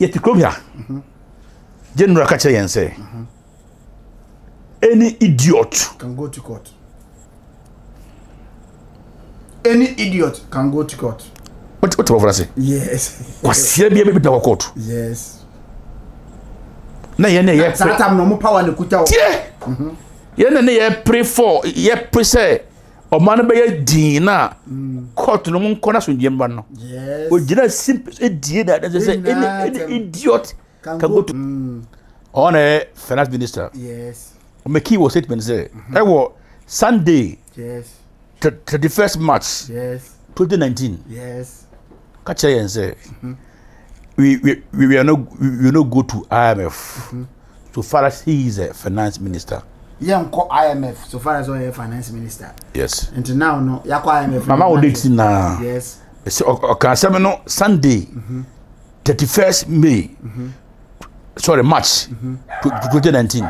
Yɛte kurom ha. General ka kyerɛ yɛn sɛ any idiot can go to court. Any idiot can go to court. Wote bɔfra ase? Yes. Kwasia bi bɛbɛtena kɔ court. Na yɛn na yɛ Saa tam na ɔmo power ne kuta wɔ. Tie. Yɛn na ne yɛ pray for, yɛ pray sɛ ɔman no bɛyɛ din na court no mu nkɔ na so mba no. Ogyina simple edie na ɛsɛ sɛ any idiot can go to. Ɔno na yɛ finance minister. Ɔmɛki wɔ statement sɛ ɛwɔ Sunday 31st March 2019. Ka kyerɛ yɛn sɛ we are not go to IMF so far as he is a finance minister. Yɛn kɔ IMF so far as ɔyɛ finance minister. Yes. Nti now no yakɔ IMF. Mama wo date na. Sɛ ɔka asɛm no Sunday 31st May, sorry, March 2019.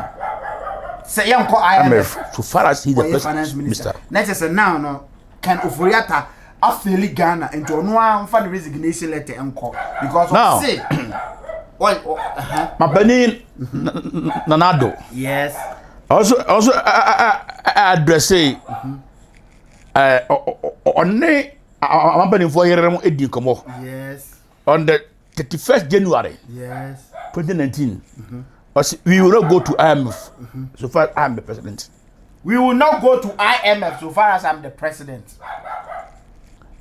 Sɛ yɛn kɔ IMF. IMF so far as he is the ɔyɛ finance minister. minister. Na kyerɛ sɛ now no Ken Ofori-Atta afail Ghana, nti ɔno ara nfa ne resignation letter nkɔ because Now- ɔse ɔ ɔ ɛhɛn. Mapanin Nana Addo also address ɔne amampanimfoɔ yere mo edi nkɔmɔ on the 31st January 2019. Ɔsi we will not go to IMF so far as I am the president. We will not go to IMF so far as I'm the president.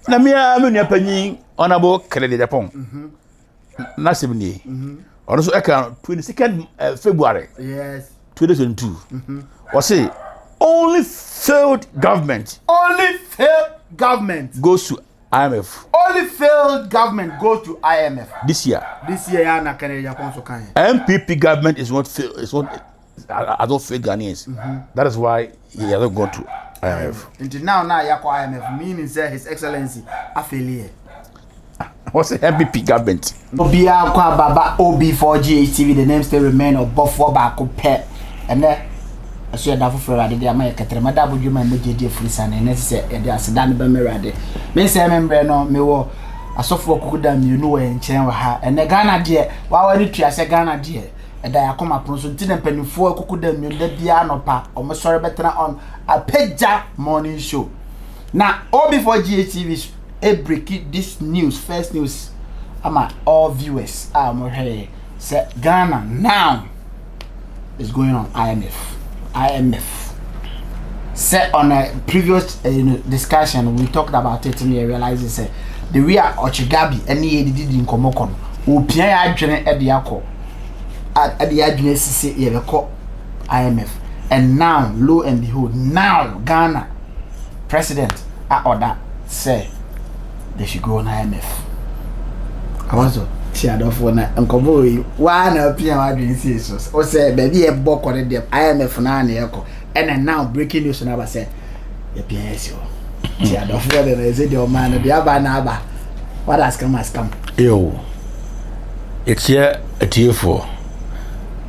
Na mmea mi nua panyin Honourable Kennedy Agyapong n'asɛm nie, ɔno nso ɛka 22nd February 2022, ɔsi only failed government Only failed government goes to IMF. Only failed government goes to IMF. This year. This year ya na Kennedy Agyapong so kan yɛ. NPP government is not fail, is not has not failed Ghanaians. That is why he hasn't gone to IMF. Nti now na yakɔ IMF, meaning sɛ His Excellency afail yɛ. What's the NPP government? Obiara kɔ ababa OB4GHTV, the name still remain ɔbɔfoɔ baako pɛ. Ɛnɛ ɛso yɛda foforɔ Awurade de ama yɛ kɛtɛrɛma da abodwuma a mogye di afiri sane. Ɛnɛ sɛ yɛde aseda no bɛma Awurade. Me nsɛm me mmerɛ no, mewɔ asɔfoɔ kuku da mmienu wɔ yɛn nkyɛn wɔ ha. Ɛnɛ Ghana deɛ wawa ne tua sɛ Ghana deɛ ɛda yɛ akoma pono so, nti na mpanimfoɔ kuku da mmienu da biara nɔpa ɔmo sɔre bɛtena on Apagya Morning Show na OB4GHTV ebreak this news, first news ama all viewers a wɔhwɛ yɛ sɛ Ghana now is going on IMF. IMF sɛ on a previous discussion we talked about it and we realize sɛ the way a Ɔkyegabi ɛne yɛ didi di nkɔmɔ kɔ no, opia yɛ adwene ɛde akɔ ɛde yɛ adwene esisi yɛbɛkɔ IMF, and now lo and behold, now Ghana president a ɔda sɛ they should go on IMF. Awaso ti adɔfoɔ na nkɔmɔ yi waa na apia wadwene sie so o sɛ baabi yɛ bɔ kɔ ne deɛ IMF naa na yɛkɔ. Ɛna now breaking news na aba sɛ yɛpia yɛ si hɔ. Ti adɔfoɔ de na ɛsɛ deɛ ɔman no deɛ aba na aba, what has come has come. Yo, yɛkyia atiefoɔ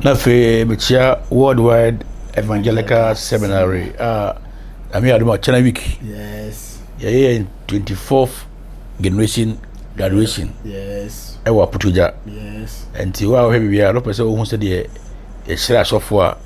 na afei mekyia Worldwide Evangelical Seminary a Nyame adom a kyɛna week yɛyɛ yɛn 24th generation graduation ɛwɔ Apotogya. Nti wo a wohwɛ biribiara wopɛ sɛ wohu sɛdeɛ yɛhyerɛ asɔfoɔ a,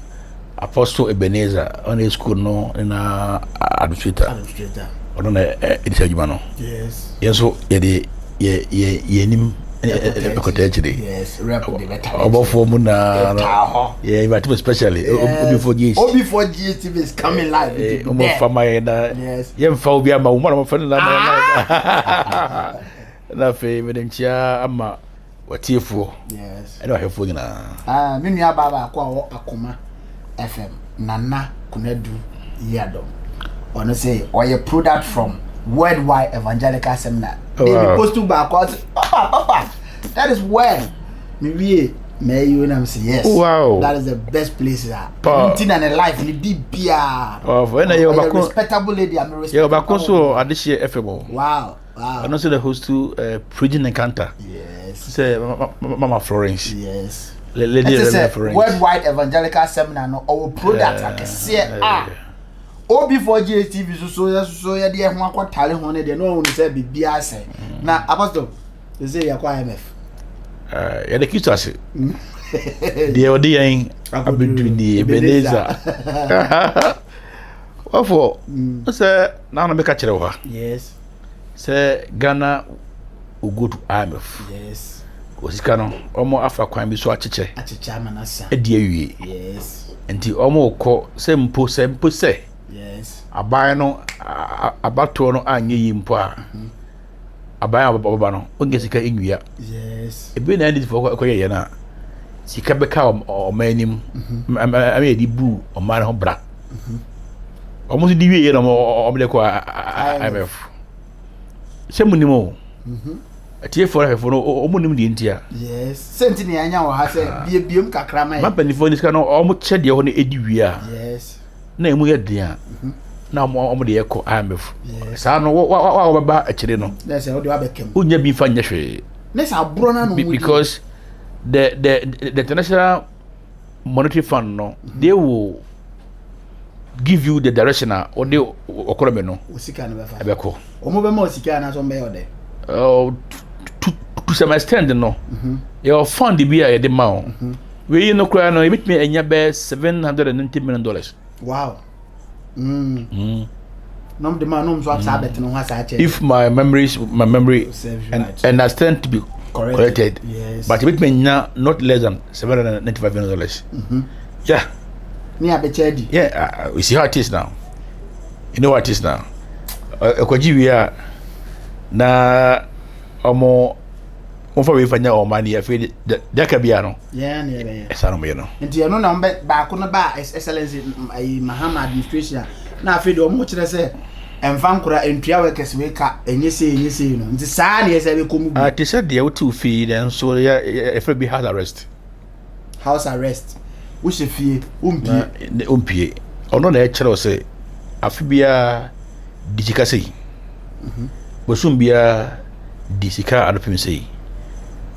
Apostle Ebenezer ɔne school no ne na administrator. Administrator. Ɔno na ɛdi saa adwuma no. Yɛn nso yɛde yɛ yɛ yɛnim ɛkɔtɛ akyire. Yes, rep de bɛta. Ɔbɔfoɔ mu naa no. Ɛtaa hɔ. Yɛ invite me specially OB4 GH. OB4 GHTV is coming live. It will be ɔmo there. fa ma yɛ na yɛmfa obi ama wo mu na ɔmfa no na ama yɛ na afei mede nkyia ama watiefoɔ ɛne wahwɛfoɔ nyinaa. Ah, me nua baa baako a ɔwɔ Akoma FM, Nana Kunadu Yiadom, ɔno sɛ ɔyɛ product from Worldwide Evangelical Seminar. Oh, David wow. post baako ɔsɛ papa papa, that is where me wie mɛyi nam sɛ yes. That is the best place a nti na ne life ne bi biara. Powerful. Ɛna yɛ ɔyɛ ɔbaako respectable lady a me respect. Yɛ ɔbaako nso wɔ Adehyeɛ FM hɔ. Ɔno nso the host to Preaching Encounter. Sɛ Mama Florence. Lady Ɛte Reverend sɛ Florence. Worldwide Evangelical Seminar no ɔwɔ product akɛseɛ a OB4 GHTV so so yɛ so yɛde ɛho akɔtale ho ne deɛ na ɔhunu sɛ biribiara sɛ na Apostle sɛ yɛkɔ IMF. Yɛde Kristo ase. Deɛ ɔde yɛn abɛdu nie, Ebenezer. Wɔfɔ sɛ naanu bɛka kyerɛ wo ha. Yes. Sɛ Ghana will go to IMF. Yes. Osika no, wɔn afa kwan bi so akyekyɛ. Akyekyɛ ama no asa. Adi awie. Yes. Nti wɔn rekɔ sɛ mpo sɛ mpo sɛ. Yes. Aban no abatoɔ no anyɛ yie mpo a. Mm -hmm. Aban a ɔbɛba no, ɔnnya sika nwia. Yes. Ebi na NDC foɔ kɔyɛ yɛ no a, sika bɛka ɔman anim, ɛma yɛde bu ɔman no ho bra. Wɔn nso di wie yɛ na wɔn de kɔ IMF. Sɛ mu nim o. Atiefoɔ no ahwɛfoɔ no wɔn nim deɛ nti a. Yes. Sɛ nti na yɛanya wɔ ha sɛ biebiem kakra ma yɛ. Ma mpanimfoɔ no sika no wɔn kyɛ deɛ hɔ no edi wie a. Yes. na emu yɛ den a na wɔn de yɛ kɔ IMF saa no wa wa wɔbɛba akyire no wonya bi nfa nyɛ hwee because the the the international monetary fund no they will give you the direction a wɔde ɔkɔrɔmɛ no ɛbɛkɔ. Wɔn bɛma osika anaasɛ wɔn bɛyɛ ɔdɛ. To to some extent no yɛwɔ fund bi a yɛde ma wɔn. Wei no koraa no yɛbɛtumi anya bɛyɛ $790 million. Wow. Mm. Nom de ma nom so asa abɛtene ho asa akyɛ. If my memory is my memory and, right. and I stand to be corrected. corrected. Yes. But yɛbɛtumi anya not less than $795 million. Mm-hmm. Yeah. Ne abɛkyɛ adi. Yeah, you see how it is now. You know how it is now. Ɛkɔgye wie a na ɔmo wɔmfa wei fa nyɛ ɔman yi afei deɛ aka biara no ɛsa no yɛ no. Nti ɛno na wɔbɛ baako no ba excellence ayi Mahama administration a na afei deɛ wɔn kyerɛ sɛ ɛnfa nkora ntua workers wei ka ɛnyɛ sei ɛnyɛ sei no nti saa na ɛsɛ ɛbɛkɔ mu bi. Te sɛ deɛ wote wo fie nanso yɛ yɛfrɛ bi house arrest. House arrest wohyɛ fie wompie. Wompie ɔno na ɛkyerɛ wo sɛ afe biara di sika sei mhm. bosom biara di sika anɔpem sei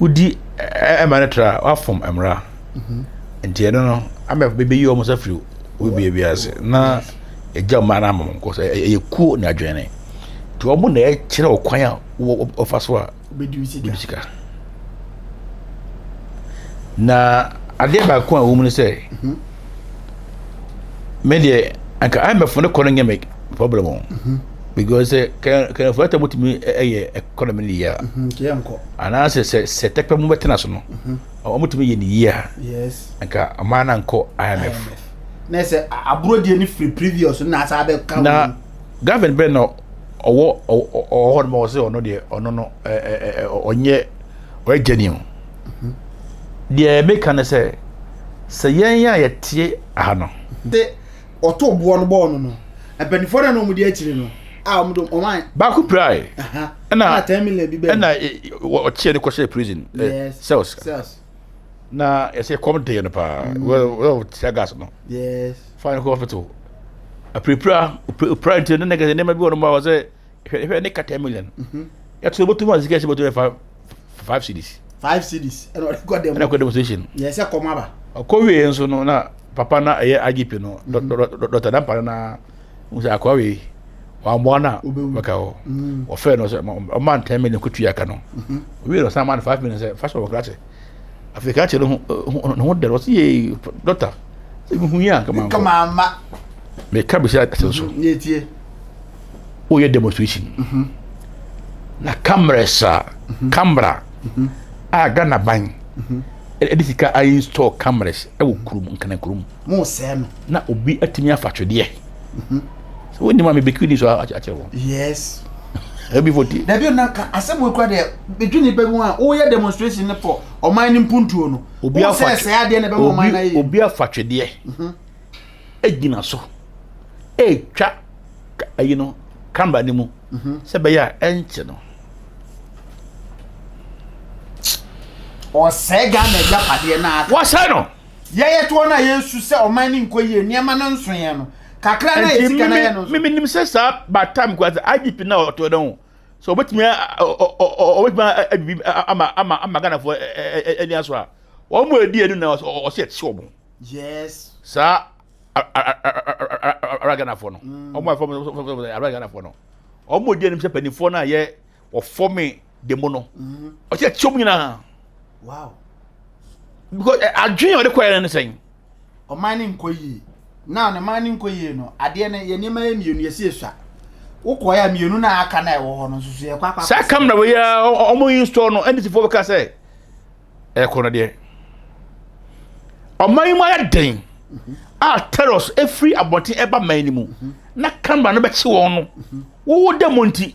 wodi ɛma no tra a wafom mmara mhm. nti ɛno no ama bɛbɛyi wɔn nsa firi obi bi ase na ɛgya ɔman no ama wɔn kɔ sɛ ɛyɛ kuo na adwene nti wɔn na ɛkyerɛ ɔkwan a wɔfa so a wobɛdi sika na adeɛ baako a ɛwɔ mu no sɛ mhm. me deɛ anka IMF no kɔ no nyɛ me problem o mhm. because sɛ kɛnɛfo ɛtɛ motumi ɛyɛ economy no yie a mhm, anaasɛ sɛ sɛ tɛpɛ mu bɛtena so no wɔtumi yɛ ne yie a anka ɔman no ankɔ IMF na sɛ aborɔ deɛ no firi previous na asa abɛka na government bɛn na ɔwɔ ɔwɔ hɔ nom ɔsɛ ɔno deɛ ɔno no ɛɛ ɔnyɛ ɔyɛ genuine mhm. deɛ meka no sɛ sɛ yɛn a yɛte ha no. de ɔto boɔ no bɔɔ no no mpanimfoɔ no na wɔn di akyire no a wɔn de wɔn an. Baako pirae ɛna 10 million bi bɛn ɛna ɔkyeɛ no kɔhyɛ prison cells cells na yɛsɛ kɔm deɛ no paa wɔ tear gas no. Yes. Fa no kɔ hospital. Apirapira opira nti ne nɛgɛ nneɛma bi wɔ no ma wɔ sɛ hwɛ hwɛ ne ka 10 million. Yɛto bɔtɔ mu a sika ɛhyɛ bɔtɔ yɛ 5 5 cedis. 5 cedis ɛna ɔde kɔ dɛm. Ɛna kɔ demonstration. Yɛ sɛ kɔm aba. Ɔkɔ wie nso no na papa na ɛyɛ IGP no Dr. Dampare na n sɛ akɔa wei wammoa no a bɛka hɔ. Ɔfrɛ no sɛ ɔma no 10 million kɔtua aka no. Owie no ɔsan ma no 5 million sɛ fa hyɛ wɔ krakye. Afei krakye no ho ne ho dɛ ɔsɛ yee dɔkta sɛ mehu yi a nka mankɔ. Kama Meka bɛsi asɛm so. Yɛtie. Woyɛ demonstration. Na cameras a camera a Ghana ban ɛde sika a install cameras ɛwɔ kurom Nkran kurom. Mo sɛɛ no. Na obi atumi afa twedeɛ. Sɛ wonim a mebɛki ni so akyerɛ wɔn. Yes. Ebi fo ti. Dabi na ka asɛm wo kura deɛ bedwi nipa bi ho a woyɛ demonstration ne for ɔman ne mpuntuo no. Obi afa sɛ sɛ adeɛ na ɛbɛma ɔman na yɛ. Obi afa twedeɛ. Egyina so etwa ayi no camera no mu sɛ bɛyɛ a ɛnkyɛ no. Ɔsɛe Ghana agyapadeɛ na aka. Wɔsɛe no. Yɛyɛ toɔ no a yɛsu sɛ ɔman no nkɔ yie nneɛma no nso yɛn no kakra na yɛ sika na yɛ no nso. Mimi nim sɛ saa by time kura sɛ IGP na ɔtɔ dɛn o sɛ ɔbɛtumi ɔbɛtumi abibi ama ama ama Ghanafoɔ ani aso a wɔn mu edi anim na ɔsɛ ɛkye wɔn. Yes. Saa ara Ghanafoɔ no wɔn a fɔm ara Ghanafoɔ no wɔn mu edi anim sɛ mpanimfoɔ no a yɛ wɔfɔme demo no ɔsɛ ɛkye wɔn nyinaa. Wow. Because eh, adwene a ɔde kɔɛ no sɛn. Ɔman no nkɔ yie. Now ne man no nkɔ yie no, adeɛ no yɛ nneɛma yɛ mmienu yɛsi esua. Wokɔɛ a mmienu na aka na ɛwɔ hɔ no nso so yɛkɔ akɔ. Saa camera wei a ɔmo install no NDC foɔ bɛka sɛ ɛkɔ no deɛ. Ɔman yi mu ayɛ den a terrors efiri abɔnten ɛba man no mu na camera no bɛkye wɔn no. Wowo dɛ mo nti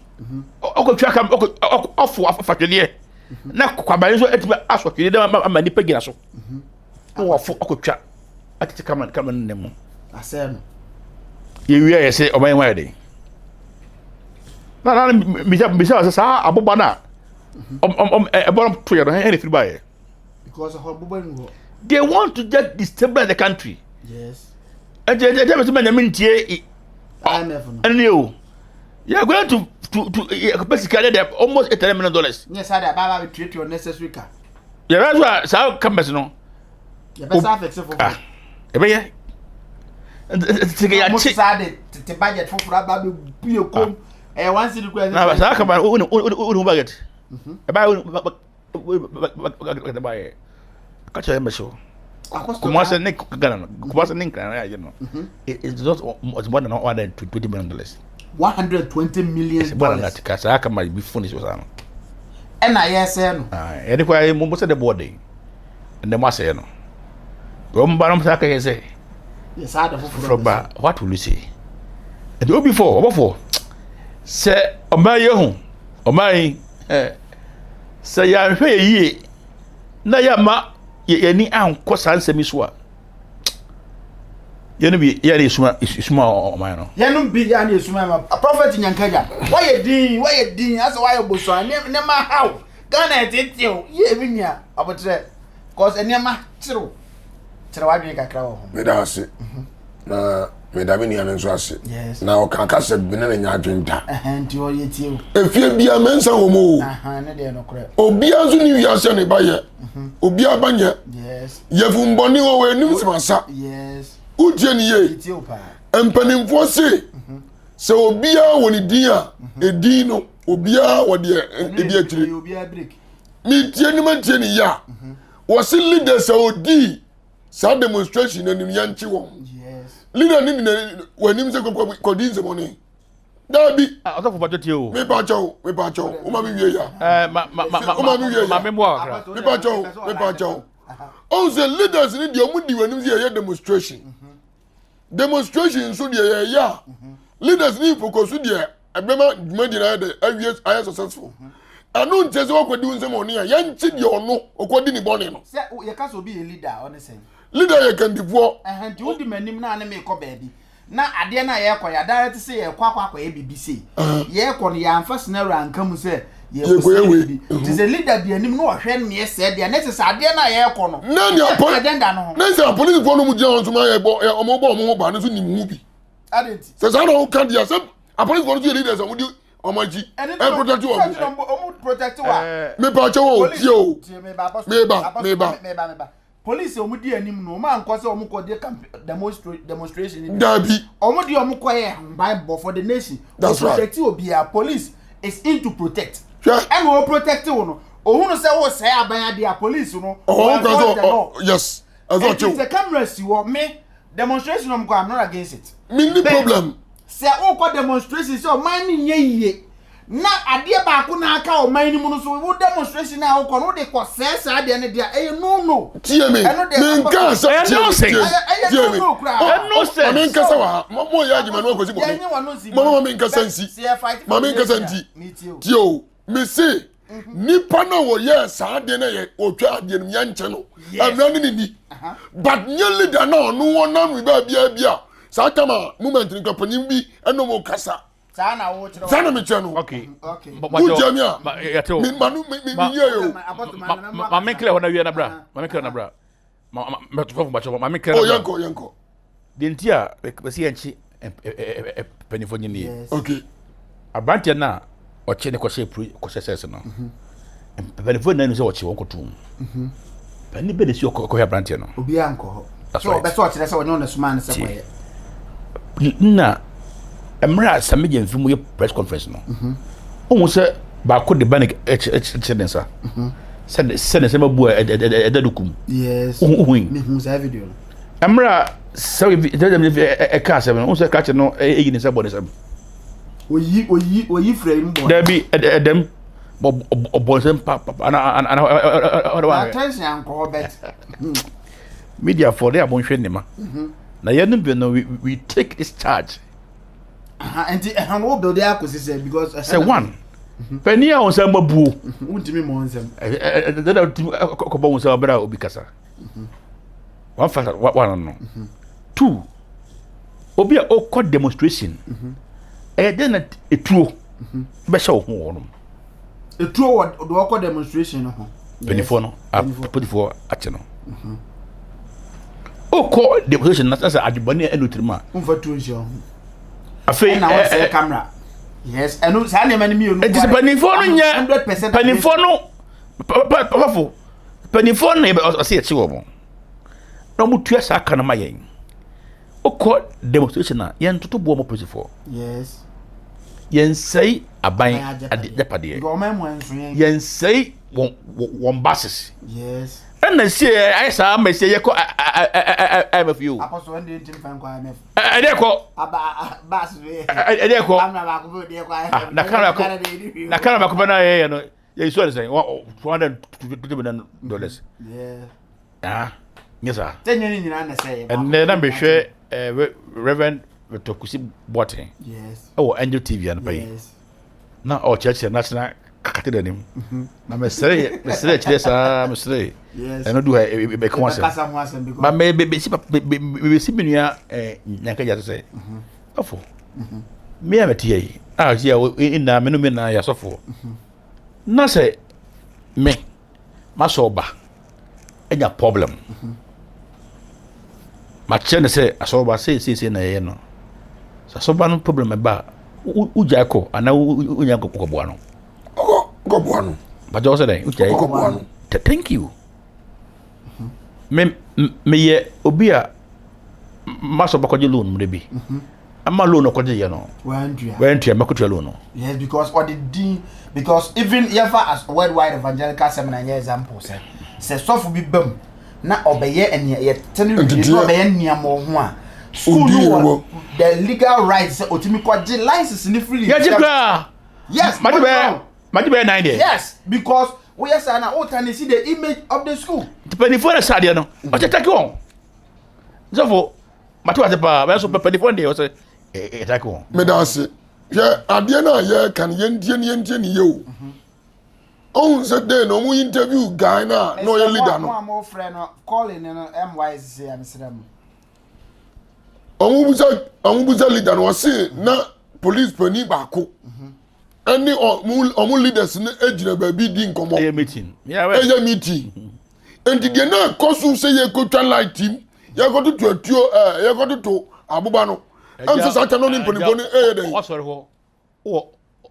ɔkɔtwa kam ɔkɔ ɔfo afatwedeɛ na kwaban nso atumi asɔ twene dɛ ama nipa gyina so na wɔfo akɔtwa atete kama kama no nam mu asɛe no yɛwie yɛ sɛ ɔman yi ho ayɛ den na na bisa bisa sɛ saa aboba no a ɛbɔ no to yɛ no ɛna firi baeɛ because ɛhɔ aboba ni hɔ they want to just destabilize the country yes ɛnti ɛnti ɛnti ɛnti ɛnti ntie IMF no ɛne o you are going to to to yɛkɔpɛ sika ne deɛ almost $800 million. Nyɛ saa de aba aba abɛtuatua unnecessary ka. Yɛbɛ so a saa campus no. Yɛbɛsa afɛkse foforɔ. Ah, ɛbɛyɛ. Nti yɛakye. Mo saa de tete budget foforɔ aba abɛbue kom. Ah. Ɛyɛ one city kura. Na saa kama wo ne wo ne budget. Ɛbaa wo ka kyerɛ mbɛhyɛ Kumasi ne Ghana no Kumasi ne Nkran ayɛ no it's not it's more than $120 million. $120 million. More than that ka saa kama bi fone so saa no. Ɛna yɛsɛ no. Yɛde kɔ ayɛ mo sɛ de bɔɔ den ɛnɛ mo asɛe no wɔn ba no saa kɛyɛ sɛ. Yɛ saa de foforɔ ba what will you say? Ɛdi obi fɔ ɔbɔfɔ sɛ ɔman yɛ ho ɔman yi ɛ. Sɛ yɛanhwɛ yɛn yie na yɛamma yɛn ani ankɔ saa nsɛm yi so a, yɛn bi yɛn ne esuma esuma ɔman no. Yɛn bi yɛn ne esuma ɔman. Prɔfɛt Nyankagya, wayɛ din, wayɛ din, asɛ wayɛ bosoa, nneɛma haw, Ghana ɛtete o, yie mi nua, abotrɛ, cause nneɛma kyerew, kyerɛ w'adwene kakra wɔ ho. Meda ase. Na meda me nua no nso ase. Na ɔka kasa bi na n'anya adwene da. Nti ɔyɛ tie o. Efie bia mɛnsa wɔ mu o. Ne deɛ nokorɛ. Obia nso ni wiase ne ba yɛ. Mhm. Obia ba nyɛ. Yɛfumbɔne wɔ wɔ anim sɛ masa. Wotie ne yie. Mpanimfoɔ se mhm. sɛ obiara wɔ ne din a mhm. edin no obiara wɔ deɛ edi akyire. Metie ne ma tie ne yie a wɔse leaders a odii saa demonstration no anim yɛnkye wɔn leader ne nina w'anim sɛ kɔdi nsɛmɔne daabi ah, ɔsɔfo bàtò tie o mepa kyɛw mepa kyɛw woma me wie ya eh, ma ma ma woma me wie ya ma me mboa kakra mepa kyɛw mepa kyɛw ɔn sɛ leaders ne deɛ ɔmo di w'anim sɛ yɛyɛ demonstration demonstration nso deɛ yɛyɛ a leaders ne focus deɛ ɛbɛma dwumadi no ayɛ dɛ awie ayɛ successful ɛno nkyɛ sɛ wakɔdi wo nsɛm ɔne a yɛnkye deɛ ɔno ɔkɔdi ne bɔne no. Sɛ yɛka sɛ obi yɛ leader a ɔne sɛn? Leader yɛ kandifoɔ. Ɛhɛn nti wodi m'anim na ne mekɔ baabi na adeɛ no a yɛrekɔ yɛ adarɛ te sɛ yɛrekɔ akɔ akɔyɛ biribi sei yɛrekɔ no yɛamfa scenario anka mu sɛ yɛrekɔsɛ biribi nti sɛ leader di anim na ɔhwɛ neɛ sɛ deɛ ne sɛ sɛ adeɛ no a yɛrekɔ no na nea ɛka agenda no ho na sɛ apolisifoɔ no mu gyina hɔ nso ma yɛbɔ ɔmo bɔ ɔmo ho ban no nso nim ho bi sɛ saa na woka deɛ sɛ apolisifoɔ no nso yɛ leaders a wɔdi wɔn akyi ɛprotect wɔn protect wa mepa kyɛw o tie o meba meba Police a wɔn di anim no, wɔn ankɔ sɛ wɔn kɔ de camp demonstration. Dabi. Wɔn di wɔn kɔ yɛ ahobanbɔ for the nation. That's right. Protect obiara. Police is in to protect. Hwɛ. Ɛna wɔn protect wo no. Ohun sɛ wɔ sɛ aban adeɛ a police no. Ɔwɔ kura sɛ ɔ yes. Ɛsɛ ɔkyew. Ɛti sɛ camera si hɔ me demonstration wɔn kɔ I'm not against it. Me ni problem. Sɛ wokɔ demonstration sɛ ɔman no nyɛ yie na adeɛ baako na aka ɔman no mu no so wo demonstration a wokɔ no wode kɔ sɛɛ saa adeɛ no deɛ ɛyɛ no no. Tie me menka sɛ tie me tie tie me ɛyɛ ma me nkasa wɔ ha mo yɛ adwuma no akɔsi bɔne mo ma me nkasa nsi ma me nkasa nti tie o me se nipa na wɔyɛ saa adeɛ no yɛ wɔtwa adeɛ no yɛnkyɛ no ɛmmerɛ ne ne ni but nyɛ leader na ɔno wɔnam baabiara bi a saa tam a moment no nka panyin bi ɛna ɔmo kasa saa na wokyerɛ saa na mekyerɛ no okay wogyia mi a me ma no me me yie o ma me nkira hɔ na wie na bra ma me nkira na bra ma ma tofo bakyɛ ma me nkira na bra oh yɛnkɔ yɛnkɔ deɛ nti a bɛsi yɛnkye mpanyinfoɔ nyɛ nie okay aberanteɛ no a ɔkye ne kɔhyɛ puru kɔhyɛ sɛs no mpanyinfoɔ nyinaa nim sɛ ɔkye wɔn kɔto mu panyin bɛ na esi ɔkɔhwɛ aberanteɛ no obiara nkɔ hɔ That's sɛ right. ɔbɛ sɛ ɔkyerɛ sɛ ɔnyɛ ɔna soma no sɛ kɔyɛ na mmerɛ a Sammy Gyamfi mu yɛ press conference no ɔhu sɛ baako de ba ne kyerɛ ne nsa. Sɛ sɛ ne nsɛm abu a ɛda do kum. Yes. Wohu yi. Mehu saa video no. Mmerɛ a sɛ ɛka asɛm no, wohu sɛ krakye no ɛyi ne nsa bɔ ne nsam. Oyi oyi oyi fira yi mu bɔ. Dabi ɛdɛm ɔbɔ nsɛm pa pa ana ana ana ɔde wa. Attention ankɔ hɔ bɛt. Media for de abɔnhwɛ ne ma. Na yɛn bi no we take this charge. Nti ɛhɛn wo build akɔsi sɛ because. Sɛ one panin a wɔn nsa ma buo. Wontumi mmɔ nsɛm. Ɛdɛ wotumi kɔbɔ wɔn nsa abere a obi kasa. One factor one no. Two obi a ɔkɔ demonstration ɛyɛ dɛ na etuo bɛhyɛ wo ho wɔ nom. Etuo wɔ deɛ ɔkɔ demonstration no ho. Mpanimfoɔ no apolisifoɔ akye no. Ɔkɔ demonstration na sɛ adwebɔne ɛna otirim a. Nfa tuo nhyɛ ho. Afei ɛna wɔn sɛ camera. Yes ɛno saa nneɛma no mmienu. Nti sɛ mpanimfoɔ no nyɛ mpanimfoɔ no papafo mpanimfoɔ no na ɔsɛ yɛkye wɔn na wɔn tua saa ka no ma yɛn. Wokɔ demonstration a yɛntoto boɔ mɔ polisifoɔ. Yes. Yɛnsɛe aban agyapadeɛ. Yɛnsɛe wɔn wɔn buses. Yes. Ɛna sie ayɛ saa ma sie yɛkɔ IMF yi o. Apɔsɔ ɛnde nti nfa nkɔ IMF. Ɛdeɛ kɔ. Aba bus bi. Ɛdeɛ kɔ. Amina baako bɛ ɛdeɛ kɔ IMF. Na kamera baako na kamera baako bɛ na yɛyɛ no yɛ nsuo de sɛn $220 million. Yeah. Ah, nyɛ saa. Sɛ nyɛ ne nyinaa na sɛ yɛ. Ɛnɛ na mehwɛ eh, Reverend Victor Kusi Boateng. Yes. Ɛwɔ Angel TV anɔpa yi. Yes. Na ɔkyerɛkyerɛ National Cathedral nim. Mhm. Na mesere mesere kyerɛ saa mesere. Yes. Ɛno du ha ɛbɛka ho asɛm. Ɛbɛkasa ho asɛm because. Ba me besi besi me nua eh nyanka gya so sɛ. Mhm. Ɔfo. Mhm. Me a mete yi. A si a nna me no me na yɛ asɔfoɔ. Na sɛ me masɔ ɔba anya problem makyerɛ no sɛ asɔrɔba sei sei sei na yɛyɛ no sɛ asɔrɔba no problem ɛba a wogyae kɔ anaa wonya kɔboa no kɔboa no bàtɛ wɔ sɛ dɛn wogyae kɔboa no thank you me meyɛ obi a masɔ bakɔgye loan mmerɛ bi ama loan ɔkɔgye yɛ no wantua mɛkɔtua loan no. Yes because ɔde din because even yɛfa as worldwide evangelical seminar nyɛ example sɛ sɛ sɔfo bi bam na ɔbɛyɛ ɛnea yɛte no wie na ɔbɛyɛ nneɛma ho a school no wɔ the legal right sɛ otumi kɔgye license ne free. Yɛgye koraa. Yes. Magye bɛyɛ magye bɛyɛ nan deɛ. Yes because woyɛ saa na wota ne si the image of the school. Mpanyinfoɔ na saa adeɛ no ɔkyɛ taki wɔn sɔfo. Mate wase paa, bɛyɛ so mpanimfoɔ deɛ ɔsɛ ɛtake wɔn. Meda ase. Hwɛ adeɛ no a yɛreka no yɛntie ne yɛntie ne yie o. Ɔhu sɛ dɛn na ɔmo interview guy no a na ɔyɛ leader no. Mo a mo frɛ no calling no MY sisi a mesrɛ mo. Ɔmo busa ɔmo busa leader no ɔse na police panin baako ɛne ɔmo ɔmo leaders no gyina baabi di nkɔmɔ. Ɛyɛ meeting. Ɛyɛ meeting. Nti deɛ na ɛkɔ so sɛ yɛkɔtwa light mu yɛkɔtoto atuo ɛɛ yɛkɔtoto aboba no ɛm sɛ saa tɛnɛ ne mpanimfoɔ no ɛyɛ dɛ. Ɔsɔre hɔ wɔ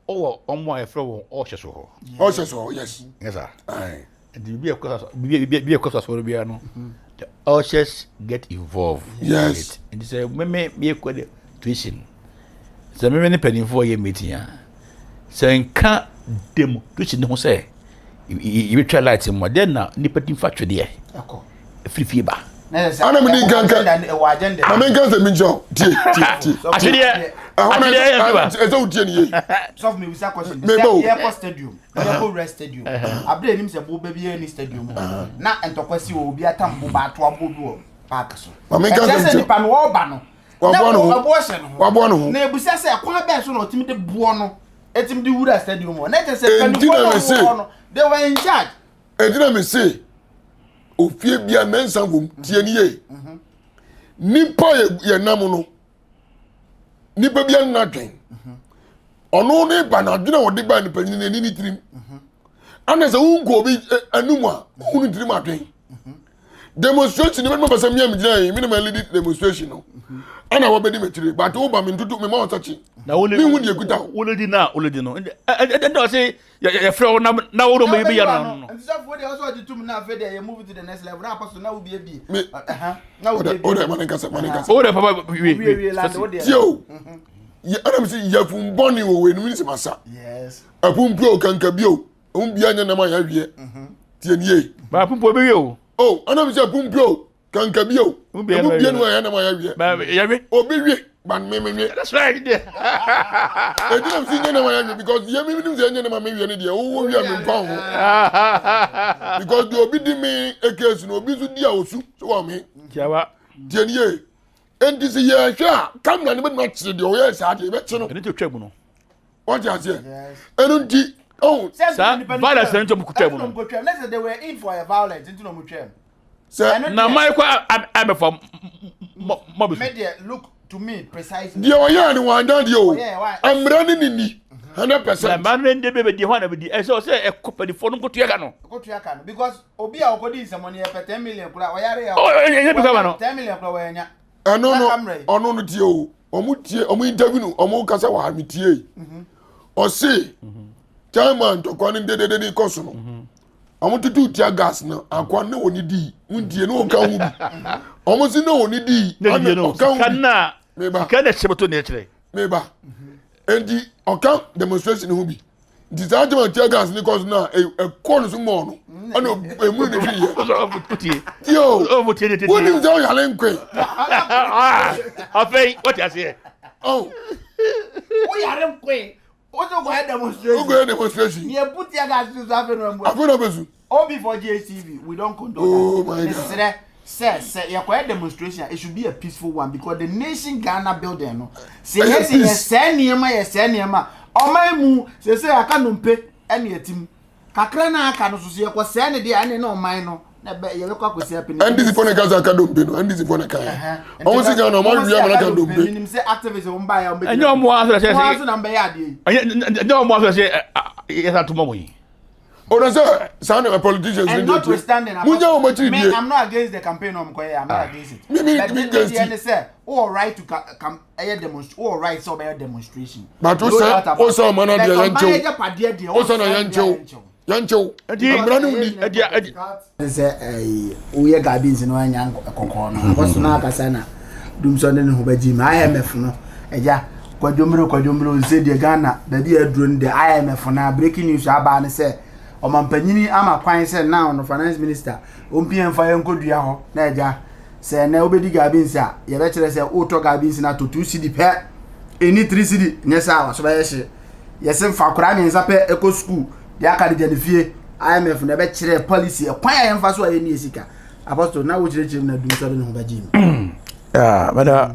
wɔ ɔmo a yɛfrɛ wɔn ɔhyɛ so hɔ. Ɔhyɛ so hɔ yes. Nyɛ saa. Nti biribi a ɛkɔ so biribi a ɛkɔ so asɔre biara no the ushers get involved. Yes. Nti sɛ mɛmɛ yɛ kɔ de tuition sɛ mɛmɛ ne mpanimfoɔ yɛ meeting a sɛ nka dem tuition ne ho sɛ. yɛbɛtwa light mu a dɛn na nipa ti fa twedeɛ ɛfiri fie ba ana mede nkanka ma menka sɛ menkyɛ wo tie tie tie atwedeɛ atwedeɛ yɛ ba ɛsɛ wo tie ne yie sɔfo mi bisa question bi meba o yɛkɔ stadium yɛkɔ wura stadium abere anim sɛ bo baabi yɛ ni stadium na ntɔkwa si wɔ obi atam bo ba ato abo bi wɔ park so ma menka ɛkyerɛ sɛ sɛ nipa no ɔba no na waboa ne ho ɛboɔ hyɛ ne ho waboa ne ho na ebusa sɛ kwan bɛn so na ɔtumi de boɔ no Etim de wura stadium hɔ. Na kyerɛ sɛ Enti mpanyinfoɔ na no a mese- wɔwɔ hɔ no, they were in charge. Enti na mese ofie bia mɛnsa wom tie ni yie nipa yɛ yɛ nam no nipa bia nna dwen ɔno ne ba na adwene a ɔde ba nipa nyina ni ne tirim ana sɛ wonkɔ obi anum a wohu ne tirim adwen demonstration ni bɛtuma pɛsɛ mi a mi gyina yi mi na ma lead demonstration no ɛna wɔbɛdi m'akyire but wo ba mi ntutu mi ma wɔn sakyi mi hu deɛ kuta o. Woledi na woledi no ɛnna ɔse yɛfrɛ wo na wo dɔm bi yɛ no no. Nti sɔfo wo deɛ ɔsɛ ɔgye tum na afei deɛ yɛ move to the next level na apɔso na wo bie bie. Mi Na wo bie bie. o de ma ne nkasa ma ne nkasa. O de papa wie wie wie lande wo deɛ. Tie o yɛ ɛna mi si yɛfun bɔnni wɔ wɔ enum ni sɛ ma sa. Yes. Ɛfun pio kankabi o ohun bia nyɛ nam a yɛawiɛ. Tie nie. Ba pumpu obi wie o. O ɛna mi sɛ pumpu o kanka bi o. Emu bie no ɛyɛ nam ayɛ wiɛ. Ba yɛwe. Obi wie but me me wie. That's right. Eti na mi si nye nam ayɛ wie because yɛ mi nim sɛ nye nam mi wie ne deɛ owó wie a mi nfa ho. Because deɛ obi di mi ekeesi no obi nso di a osu so wɔ mi. Tiawa. Tie nie. Enti sɛ yɛhwɛ a kamera no bɛtumi akyere deɛ ɔyɛ saa deɛ yɛbɛkye no. Ɛne ti otwa mu no. Wɔte aseɛ. Ɛno nti oh. Saa violence na nti ɔmo kutwa mu no. Sɛ na maa kɔ abɛfa mɔ bi so. Deɛ ɔyɛ no wɔn adan deɛ o. Mmara ne ne ni 100%. Na mmaa no ndé bɛbɛ di hɔ na bɛ di ɛsɛ ɔsɛ ɛkɔ pɛnifoɔ no nkotua ka no. Kotua ka no because obi a ɔkɔdi nsɛmɔ no yɛpɛ 10 million kora ɔyare a. Ɛnyɛ bi kama no. 10 million kora wɔanya. Ɛno no ɔno no tie o, ɔmo tie, ɔmo interview no, ɔmo kasa wɔ ha, mi tie. Ɔse chairman ntɔkwa no dedede ne kɔ so no, ɔmo tutu tear gas no akwa ne wɔ ne di ntie ne ɔka ho bi, ɔmo si ne wɔ ne di ɛna ɔka ho bi. Meba sika na ɛhyɛ bɛtɔ ne ɛkyerɛ. Meba, nti ɔka demonstration ho bi, nti saa gyama tear gas ne kɔ so no a ɛkɔ no so mɔɔ no ɛna emu ne hwi yɛ tie o, wonim sɛ ɔyare nkoe. Afei wɔte aseɛ. Woyare nkoe, wosɛ wokɔyɛ demonstration. Wokɔyɛ demonstration. Yɛ put tear gas so afei na ɔmbu. Afei na ɔbɛsu. Ob for GHTV, we don't condone Oh that. my God. Mesrɛ sɛ yɛkɔyɛ demonstration, it should be a peaceful one because the nation Ghana building no sɛ Ɛyɛ yɛ sɛ yɛ peace. sɛɛ nneɛma, yɛ sɛɛ nneɛma ɔman mu sɛ aka nnompe ɛne ɛtim kakra na aka no so so yɛkɔ sɛɛ ne deɛ ɛne ne ɔman no na ɛbɛ yɛbɛkɔ akɔsi apɛ. NDC fo ne kasa aka dompe no, NDC fo ne kan ɔmo si Ghana ɔmo awia ama n'aka dompe. Menim sɛ activist wɔn ba yɛ wɔn bɛ Ɛnyɛ ɔmo aso na wɔn sɛ aso na mbɛyɛ adeɛ yi. Ɛnyɛ ɔmo aso na sɛ yɛsa to mɔ mo yi. Ɔdɔ sɛ saa na politicians And ni deɛ notwithstanding, tie munya wɔn akyiri me, die. I'm not against the campaign ɔmo kɔ yɛ, I'm not against it. Me But me against deɛ it. ne sɛ wowɔ right to ka ɛyɛ demonstration, wowɔ right sɛ ɔbɛyɛ demonstration. But No wo sɛ doubt about wo sɛ ɔmo na it. deɛ But yɛn ɔman kyew agyapadeɛ deɛ wo sɛ na ɔsɛ yɛn kyew yɛn kyew Ɛdi- mmara ne ni. Ɛdi Sɛ ɛyi woyɛ gabins no anya kɔkɔɔ no akɔso na akasa na dumsɔ ne ne ho bɛgye mu IMF no ɛgya kwadwomire kwadwomire nse deɛ Ghana baabi a aduro no deɛ IMF na breaking news aba ne sɛ ɔmampanyini ama kwan sɛ now no finance minister ɔmpia mfa yɛn nkɔdua hɔ na ɛgya sɛ ɛnɛ wobɛdi gabins a yɛbɛkyerɛ sɛ wotɔ gabins no atɔ 2 cedi pɛ, ɛni 3 cedi, nyɛ sɛ a waso bɛyɛ hye. Yɛsɛ mfa koraa 3 pɛ ɛkɔ sukuu deɛ aka de gya ne fie. IMF na ɛbɛkyerɛ policy ɛkwan a yɛmfa so a yɛnni sika. Apostle na wokyerɛkyerɛ mu na dum sɛ ɔde ne ho bɛgye mu.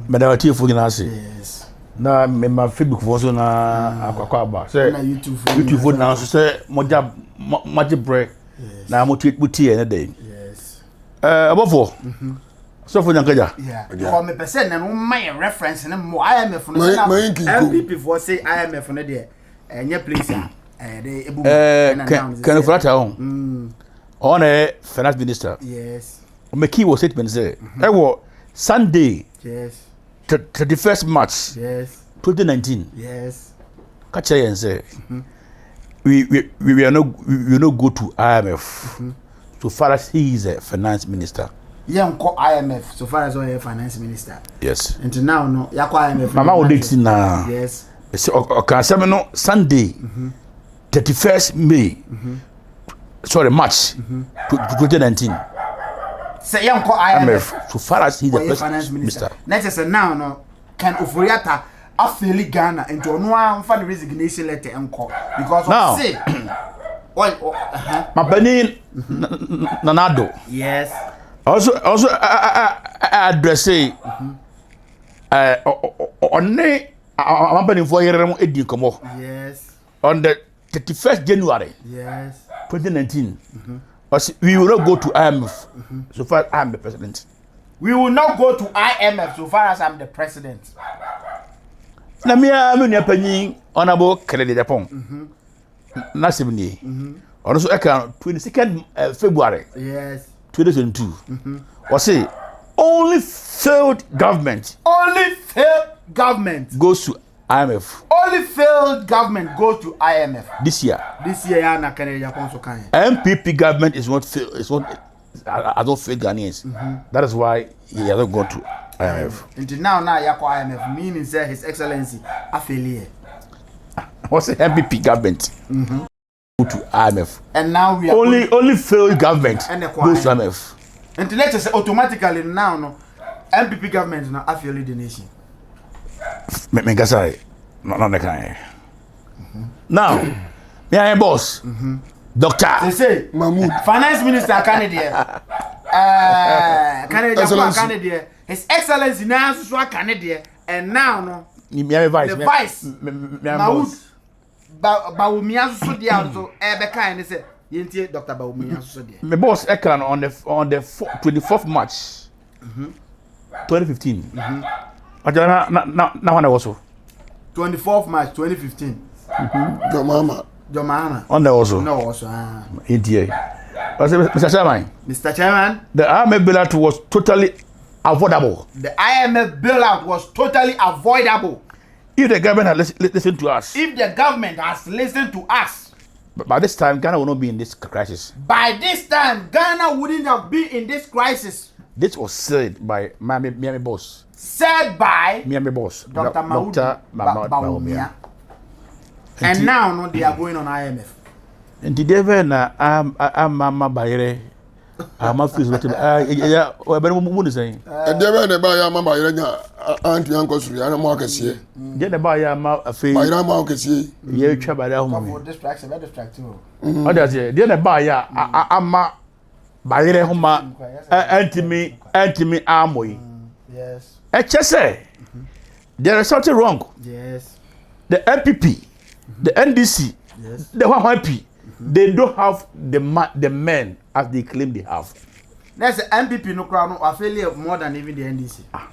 Mɛda ɔtiefoɔ nyinaa ase. Yes. Na mema Facebook foɔ so na akɔakɔ aba sɛ Na YouTube foɔ. YouTube foɔ nyinaa nso sɛ mogya mogye berɛ na motie motie ɛne dɛn. Ɔbɔfoɔ sɔfo nyankagya. Yeah. Because mepɛ sɛ nɛ no woma yɛ reference ne mmɔ IMF no sɛ na Ma yɛn kinko. NPP foɔ se IMF no deɛ ɛnyɛ place a ɛyɛde ebu mu. Ɛɛ Ɛna now no sɛ Ken Ofori-Atta ho, ɔno na ɛyɛ finance minister. Ɔmɛkii wɔ statement sɛ ɛwɔ Sunday 31st March 2019 ka kyerɛ yɛn sɛ we are not go to IMF so far as he is a finance minister. Yɛnkɔ IMF so far as ɔyɛ finance minister. Yes. Nti now no yɛakɔ IMF. Mama wo date na sɛ ɔka asɛm no Sunday 31st May, sorry, March 2019. Sɛ yɛnkɔ IMF IMF so far as he is the ɔyɛ finance president minister minister. Na kyerɛ sɛ now no Ken Ofori-Atta afail Ghana, nti ɔno ara nfa ne resignation letter nkɔ because Now- ɔse ɔy ɔ ɛhɛn. Mapanin Nana Addo also address ɔne amampanimfoɔ yere mo edi nkɔmɔ on the 31st January 2019. Ɔsi we will not go to IMF so far as I am the president. We will not go to IMF so far as I'm the president. Na mmea mi nua panyin Honourable Kennedy Agyapong n'asɛm nie, ɔno nso ɛka 22nd February 2022, ɔsi only failed government Only failed government goes to IMF. Only failed government goes to IMF. This year. This year ya na Kennedy Agyapong so kan yɛ. NPP government is not fail is not has not failed Ghanaians. That is why he hasn't gone to IMF. Nti now na yakɔ IMF meaning sɛ His Excellency afail yɛ. What's the NPP government? to IMF. And now we are only only failed government goes to IMF. Nti let's say automatically now no NPP government no afail the nation. Me me nkasa yi na na ne kan yɛ. Now me ayɛ boss. Mm -hmm. Doctor. They say Mahmood. Finance minister aka ne deɛ. Ɛɛ Kennedy Agyapong aka ne deɛ. His excellency naa nso so aka ne deɛ. And now no. Me ayɛ vice. The vice. Me ayɛ boss. Ba Bawumia nso so deɛ a nso ɛbɛka ne sɛ yɛntie Dr. Bawumia nso so deɛ. Me boss ɛka no on the on the 24th March 2015. Ɔjɔ na na na na hɔn na ɛwɔ so. 24th March 2015. John Mahama. John Mahama. Ɔn na ɛwɔ so. Na ɔwɔ so aa. Yɛntie. Ɔsɛ Mr. Chairman. Mr. Chairman. The IMF bailout was totally avoidable. The IMF bailout was totally avoidable. If the government had listened to us. If the government has listened to us. But by this time, Ghana will not be in this crisis. By this time, Ghana wouldn't have been in this crisis. This was said by Miami, Miami boss. Said by Miami boss, Dr. Mahmoud Dr. Bawumia. And now, no, they are going on IMF. Nti deɛ bɛn na ama ama bayerɛ ama firi so bɛtɛ ɛyɛ ɛbɛn mu mu ne sɛn. Ɛdeɛ bɛn na ɛbaa yɛ ama bayerɛ nya antumi ankɔ soro yɛ ama akɛseɛ. Deɛ na ɛbaa yɛ ama afei. Bayerɛ ama akɛseɛ. Yɛ twa bayerɛ ahoma mi. Ɔde aseɛ deɛ na ɛbaa yɛ ama bayerɛ homa ɛntumi ɛntumi amɔ yi. Ɛkyɛ sɛ there is something wrong. Yes. The NPP, the NDC, yes. the YP, they don't have the ma the men as they claim they have. That's the NPP no koraa no wafail more than even the NDC. Ah.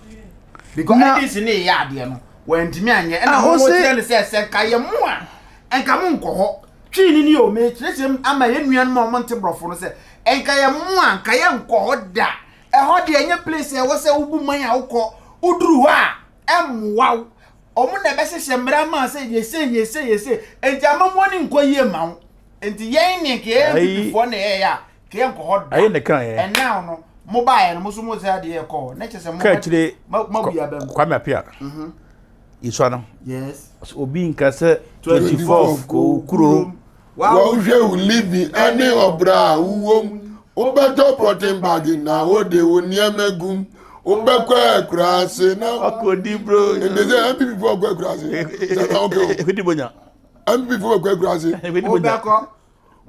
Because Na- NDC ne yɛ adeɛ no wɔntumi anyɛ ɛna Ah, wɔn ɔse- kyerɛ no sɛ sɛ nka yɛ mo a nka mo nkɔ hɔ twii ni ni o mekyerɛkyerɛ mu ama yɛn nuanom a wɔn nte borɔfo no sɛ nka yɛ mo a nka yɛ nkɔ hɔ da ɛhɔ deɛ ɛnyɛ place a ɛwɔ sɛ wobu man a wokɔ woduru hɔ a ɛmmoa wo Wɔn na ɛbɛhyehyɛ mmara ama sɛ yɛ sei, yɛ sei, yɛ sei. Enti amammuo no nkɔ yie mma wo. Enti yɛn ne nka yɛn Abibifoɔ na yɛyɛ a, nka yɛnkɔ hɔ da. Ayi ne kan yɛ. And now no, mo baeɛ no, mo nso mo sɛ adeɛ yɛkɔ hɔ. Na kyerɛ sɛ mo Ka akyire mo abu aba mu. Kwame Appiah. Yesua no. Yes. Obi nka sɛ 24 kɔ kurom. Wohwɛ wo living ne ɔbra a wowɔ mu. Wobɛtɔ prɔten bag na wode wo nneɛma gu mu. Wobɛkɔ akuraase na. Wakɔdi bro. Nti sɛ MPP foɔ kɔ akuraase. Sɛ na wokɛ o. Ekodi bonya. MPP foɔ bɛkɔ akuraase. Ekodi bonya. Wobɛkɔ.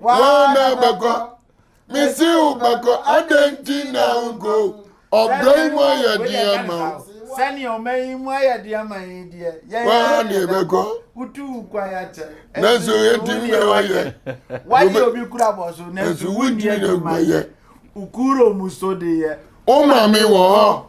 Wɔn na bɛkɔ. Mese wo bɛkɔ adɛn nti na wonkɔ ɔbrɛ yi mu ayɛ den ama wo. Sɛnea ɔman yi mu ayɛ den ama yɛn deɛ, yɛn Waa ara na yɛbɛkɔ. Wotu wo kwan akyɛ. Nanso yɛntumi na wayɛ. Wagye obi kura bɔ so, nanso Nanso wonni wontumi na adwuma yɛ. yɛ. Wo kuro mu so deɛ. Wo maame wɔ hɔ,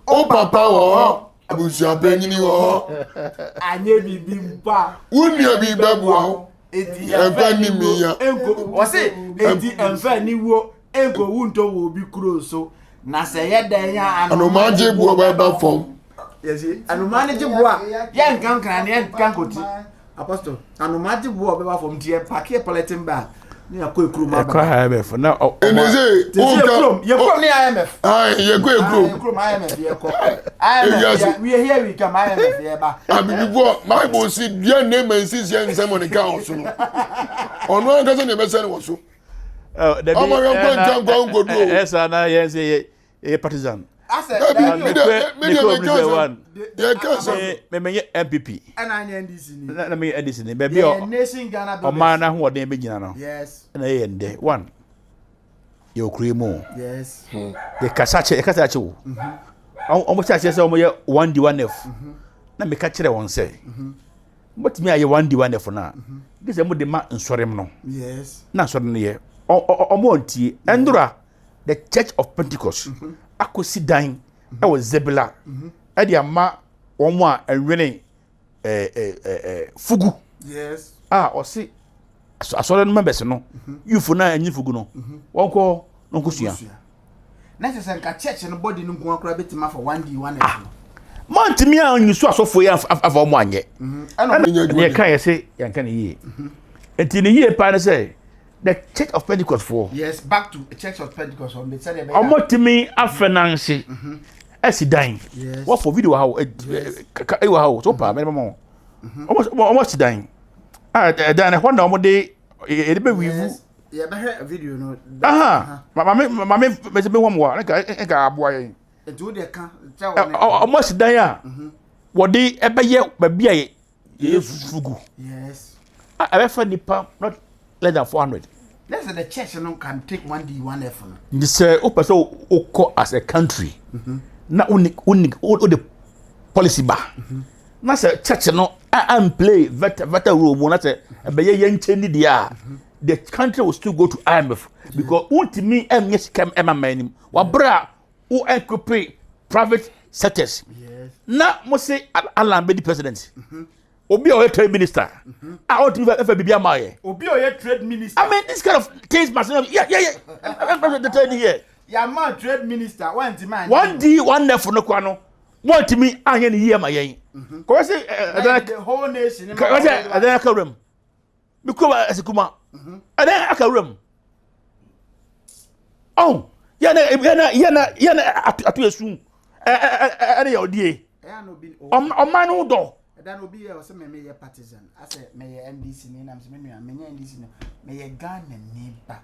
wo papa wɔ hɔ, abusuapanyini wɔ hɔ. Anyɛ biribi mpo a. Wo nua bi bɛboa wo. Enti Ɛmfa ɛmfa nni aniwuo me ya. nko wɔse enti ɛmfa aniwuo nkowu ntɔ wɔ obi kuro so na sɛ ɛyɛ dɛn a Anomaa gye boɔ bɛba fam. Yɛsi anomaa no gye boɔ a yɛnka nkran ne yɛnka nkoti apostle anomaa gye boɔ a ɔbɛba fam nti yɛ paaki yɛ polythene bag ne yɛakɔ ekurom aba. Ɛkɔ IMF na ɔ. Ɛnni sɛ Te sɛ wonka yɛ kurom yɛ kurom ne IMF. Ayi yɛkɔ ekurom. Yɛ kurom IMF yɛ kɔ. IMF yɛ we are here we come IMF yɛ ba. Abibifoɔ Bible si dua ne ma nsisi yɛ nsɛm wɔ ne kaa wɔ so no. Ɔno ankasa na ɛbɛsɛ no wɔ so. Ɔmo yɛn kɔ nkyɛn nkɔ nkodu o. Ɛsa na yɛn sɛ yɛ yɛ partisan. Asɛ Dabi mi de mi de mi ka sɛ yɛ ka sɛ. Me me nyɛ NPP. Ɛna anyɛ NDC ni. Na me yɛ NDC ni. Baabi a ɔman n'ahoɔden bɛ gyina no. Yes. Ɛna yɛ yɛn dɛ one. Yɛ okuro yi mu o. Yes. Yɛ kasa kyɛ yɛ kasa kyɛ o. Wɔn hyɛ aseɛ sɛ wɔn yɛ one D one F. Na meka kyerɛ wɔn sɛ. Mobɛtumi ayɛ one D one F no a. Gye sɛ mo de ma nsɔrem no. Yes. Na nsɔre no yɛ ɔmo ntie. Ɛndora the Church of Pentecost akɔsi dan ɛwɔ Zebila ɛde ama wɔn a ɛnwene ɛɛ fugu. Yes. A ɔsi asɔre no members no youth no a ɛnye fugu no wɔn kɔ no nkɔ sua. Na kyerɛ sɛ nka church no body no nko akora bɛtumi afa one D one F Ah. Mantumi a nyisu asɔfoɔ yi afa wɔn anyɛ. Ɛna ɛna yɛka yɛ se yɛnka ne yie. Nti ne yie paa ne sɛ the Church of Pentecost foɔ. Yes, back to Church of Pentecost. Wɔn bɛ sɛdeɛ bɛyɛ. Wɔn tumi afɛnanse ɛsi dan. Wɔfɔ video wɔ ha o, ɛwɔ ha o, so paa mɛde ma wɔn. Wɔn asi dan. A ɛdan no ɛhɔ na wɔn de. Yɛde bɛ wivu. Yɛbɛhwɛ video no. Aha, maame maame mɛsɛ bɛ wɔn wa nka nka aboa yɛn. Nti wo deɛ ka kyɛ wɔn. Ɔmo asi dan a wɔde ɛbɛyɛ baabi a yɛyɛ fufu gu. Yes. A ɛbɛfa nipa not less than 400. Let's say the church no can take one D one F no. Nti sɛ wopɛ sɛ wokɔ as a country na woni woni wode policy ba na sɛ church no a play better better role mu na sɛ ɛbɛyɛ yɛn nkyɛn ni deɛ a the country will still go to IMF because wontumi ɛnyɛ sika ɛma mmaa anim wabere a wo equip private sectors na mo se Alan bɛdi president obi a ɔyɛ trade minister a ɔntumi fɛ biribi ama yɛ. Obi a ɔyɛ trade minister. I mean this kind of things must not yeah the trade here. Yàmà trade minister wọ́n ti máa. One D one F no kora no wọ́n ti mi anyɛ ne yie ama yɛn. Kɔwé sɛ ɛdɛn the whole nation. Kɔwé sɛ ɛdɛn aka wuram mi kuro ɛsɛ kuma ɛdɛn aka wuram ɔn yɛn na yɛn na yɛn na yɛn na ato yɛ sun ɛ ɛ ɛ ɛne yɛ ɔdie ɔman no dɔ. Ɛda no obi yɛ ɔsɛ mɛ meyɛ partisan asɛ meyɛ NDC ni nam sɛ me nua menyɛ NDC no meyɛ Ghana ni ba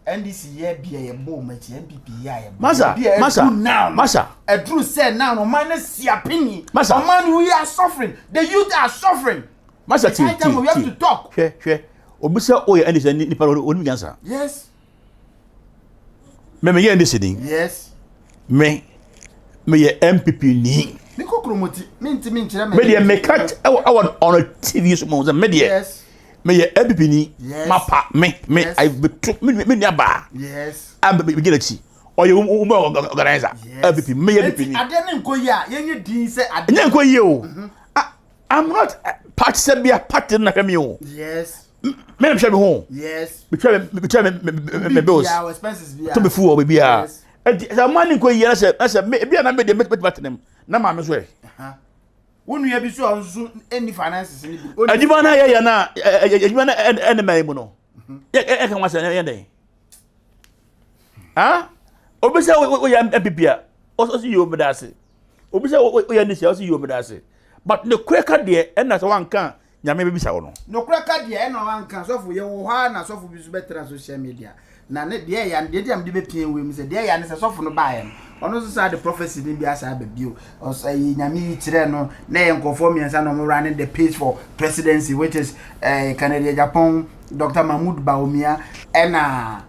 NDC yɛ bia yɛ bɔ ɔmo akyi NPP yɛ a yɛ bɔ Masa masa now masa ɛduru sɛ now no ɔman no si apini Masa ɔman no we are suffering, the youth are suffering. Masa ti ti we have to talk. Hwɛ hwɛ, obi sɛ ɔyɛ NDC nipa no onim nyansa. Yes. Mɛ meyɛ NDC ni. Yes. Me meyɛ NPP ni. Mi kɔ kuromoti mi nti mi nkyerɛ mi. Me deɛ meka ɛwɔ ɛwɔ on TV so mo sɛ me deɛ. Yes. Meyɛ NPP ni. Yes. Mapa me me Yes. ayi to me me nua baa. Yes. A me me gyina akyi ɔyɛ woman organizer. Yes. NPP meyɛ NPP ni. Eti adeɛ ne nkɔ yie a yɛnyɛ din sɛ adeɛ. Ɛnyɛ nkɔ yie o. I'm not party sɛ bia party na hwɛ mi o. Yes. Me na mehwɛ me ho. Yes. Metwa me metwa me me me bills. Biara expenses biara. To me fu wɔ biribiara. Yes. Eti sɛ ɔmo ani nkɔ yie na sɛ na sɛ me ebi a na me deɛ mɛtumi atena mu na maame so ɛ. Wo nua bi so a ɔnso ɛnni finances ni bi. Adwuma na yɛyɛ na adwuma na ɛne mɛn mu no. Yɛ ɛka ho asɛ yɛ dɛn. Ah? Obi sɛ woyɛ MPP a ɔsi yi omi da ase. Obi sɛ woyɛ NDC a ɔsi yi omi da ase. But ne kura ka deɛ ɛna sɛ wanka nyame bɛbisa wo no. Nokorɛ ka deɛ ɛna wanka sɔfo yɛ wɔ hɔ a na sɔfo bi nso bɛtena social media na ne deɛ ɛya deɛ deɛ mede bɛpia wei mu sɛ deɛ ɛya ne sɛ sɔfo no baeɛ no ɔno nso saa de prophecy no bi asa aba bio ɔsɛ yi nyame yi kyerɛ no na ɛyɛ nkurɔfoɔ mmiɛnsa na ɔmo running the pace for presidency, which is Kennedy Agyapong, Dr. Mahmoud Bawumia ɛna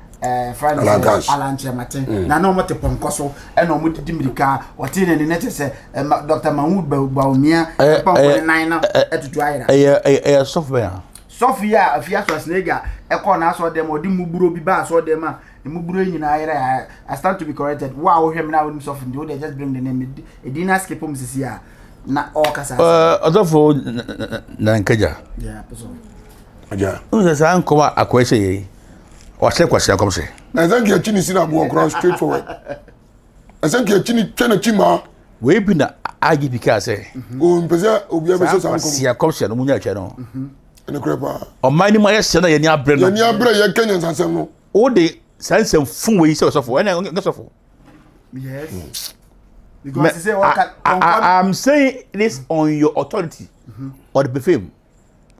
friend Alan Cash. Alan Kyerematen na na ɔmo te pɔnkɔ so ɛna ɔmo didi mirika ɔte n'ani na kyerɛ sɛ Dr. Mahmoud Bawumia pɔnkɔ ne nan no ɛtutu ayera. Ɛyɛ sɔfo bɛn a? Sɔfo yi a afia Schwarzenegger ɛkɔɔ n'asɔre dɛm ɔde muburo bi ba asɔre dɛm a muburo yi nyinaa yɛrɛ. I stand to be corrected. Wo a wohwɛ mi na wonim sɔfo nti wo deɛ just bring the name, edin na skip mu sisi a na ɔrekasa. Ɔsɔfo Nankagya. Yeah, sɔfo. Agya. N sɛ saa nkɔm a akɔyɛ sɛ yɛ yi wahyɛ kwasi akɔm sɛ. Na ɛsɛ nka akyi ne si na aboɔ koraa straight forward. Ɛsɛ nka akyi ne twɛ n'akyi maa. Wei bi na IGP kaa sɛ. O mpɛ sɛ obiara bɛhyɛ Saa saa nkɔm. kwasi akɔm sɛ no mu nya atwa no. Ɛne korɛ paa. Ɔman no mu ayɛ sɛ na yɛni abere no. Yɛni abere yɛ kɛ nyansasɛm no. O de saa nsɛm fun wei sɛ ɔsɔfo ɛna nkɛ sɔfo. Yes. Because he say what can I'm saying this on your authority or the fame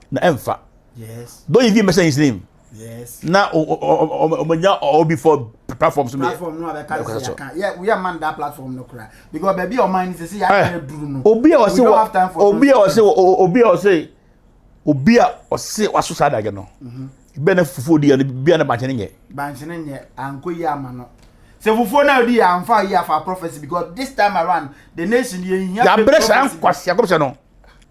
na ɛnfa. Yes. Don't even mention his name. Yes. Na ɔmanya obi for platform so. Platform no abɛka sɛ yɛka. Yeah, we are man that platform no kora. Because baabi a ɔman ni sɛ sɛ yɛaka duru no. Obi a ɔse We don't have time for obi a ɔse obi a ɔse obi a ɔse waso saa adagye no. Bɛn na fufuo di ya no bia na bankye ne nyɛ. Bankye ne nyɛ ankɔ yi ama no. Sɛ fufuo na odi yɛ amfa yi afa prophecy because this time around the nation yɛ hia. Yɛabrɛ saa nkwasi akɔmhyɛ no.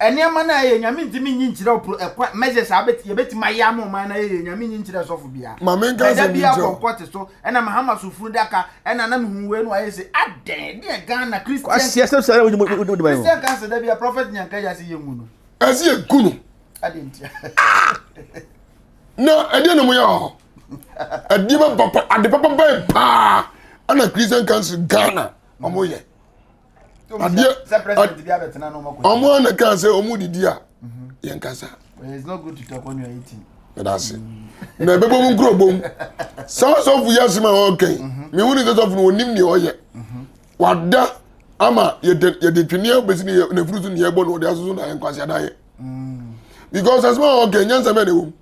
Nneɛma no a ɛyɛ nyame ntumi nyi nkyerɛ wo ɛkwa measures a yɛbɛtumi ayɛ ama ɔman no ayɛ nyame nyi nkyerɛ sɔfo bia. Ma menka asɛm bi bia nkyerɛ wo. pɔnkɔ te so ɛna Mahama so funu daka ɛna na mehu wei no ayɛ sɛ adɛn deɛ Ghana Christian Kwasi asɛm saa wodi wodi ma Christian council da bia prophet nyanka yɛ ase yɛ ngu no. Ɛsɛ yɛ ku no. Adɛn ntia? Na ɛdeɛ na mo yɛ hɔ. Ɛdeɛ bɛ papa ade papa bɛn paa ɛna Christian Council Ghana ɔmo yɛ. Adeɛ sɛ president bi abɛtena na ɔmo akɔ. Ɔmo ana kaa sɛ ɔmo didi a yɛn kasa. It's not good to talk when you are eating. Ɛda ase. Na ɛbɛbɔ mu nkuro bom. Saa sɔfo yi asɛm a ɔreka yi, mehu ne sɛ sɔfo no onim nea ɔyɛ. Wada ama yɛde yɛde tweneɛ bɛsi ne yɛ n'afuru so ne yɛbɔ no ɔde asoso na nkwasi adayɛ. Because asɛm a ɔreka yi nyansa bɛn na ɛwɔ mu.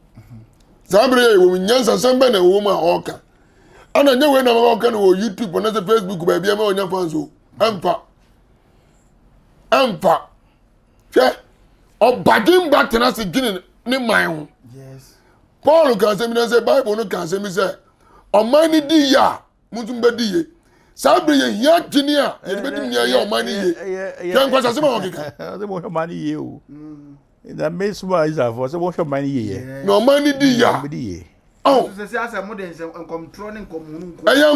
Saa bere yɛ wɔ mu nyansasɛm bɛn na ɛwɔ mu a ɔreka. Ɛna nyɛ wei na ɔka no wɔ YouTube anaasɛ Facebook baabi ama ɔnya fans o. Ɛmfa. Ɛmfa. Hwɛ, ɔbadwemba tena ase dwene ne man ho. Paul ka asɛm bi na sɛ Bible no ka asɛm bi sɛ ɔman no di yie a mo nso mobɛdi yie. Saa bere yɛ hia adwene a yɛde bɛdi nea ɛyɛ ɔman no yie. Hwɛ nkwasasɛm a wɔkeka. Ɔsɛ mohwɛ ɔman no yie o. Na me soma Israelfoɔ sɛ wɔhwɛ ɔman no yie yɛ. Na ɔman no di yie a. Wɔbɛdi yie. Oh. Ɛyɛ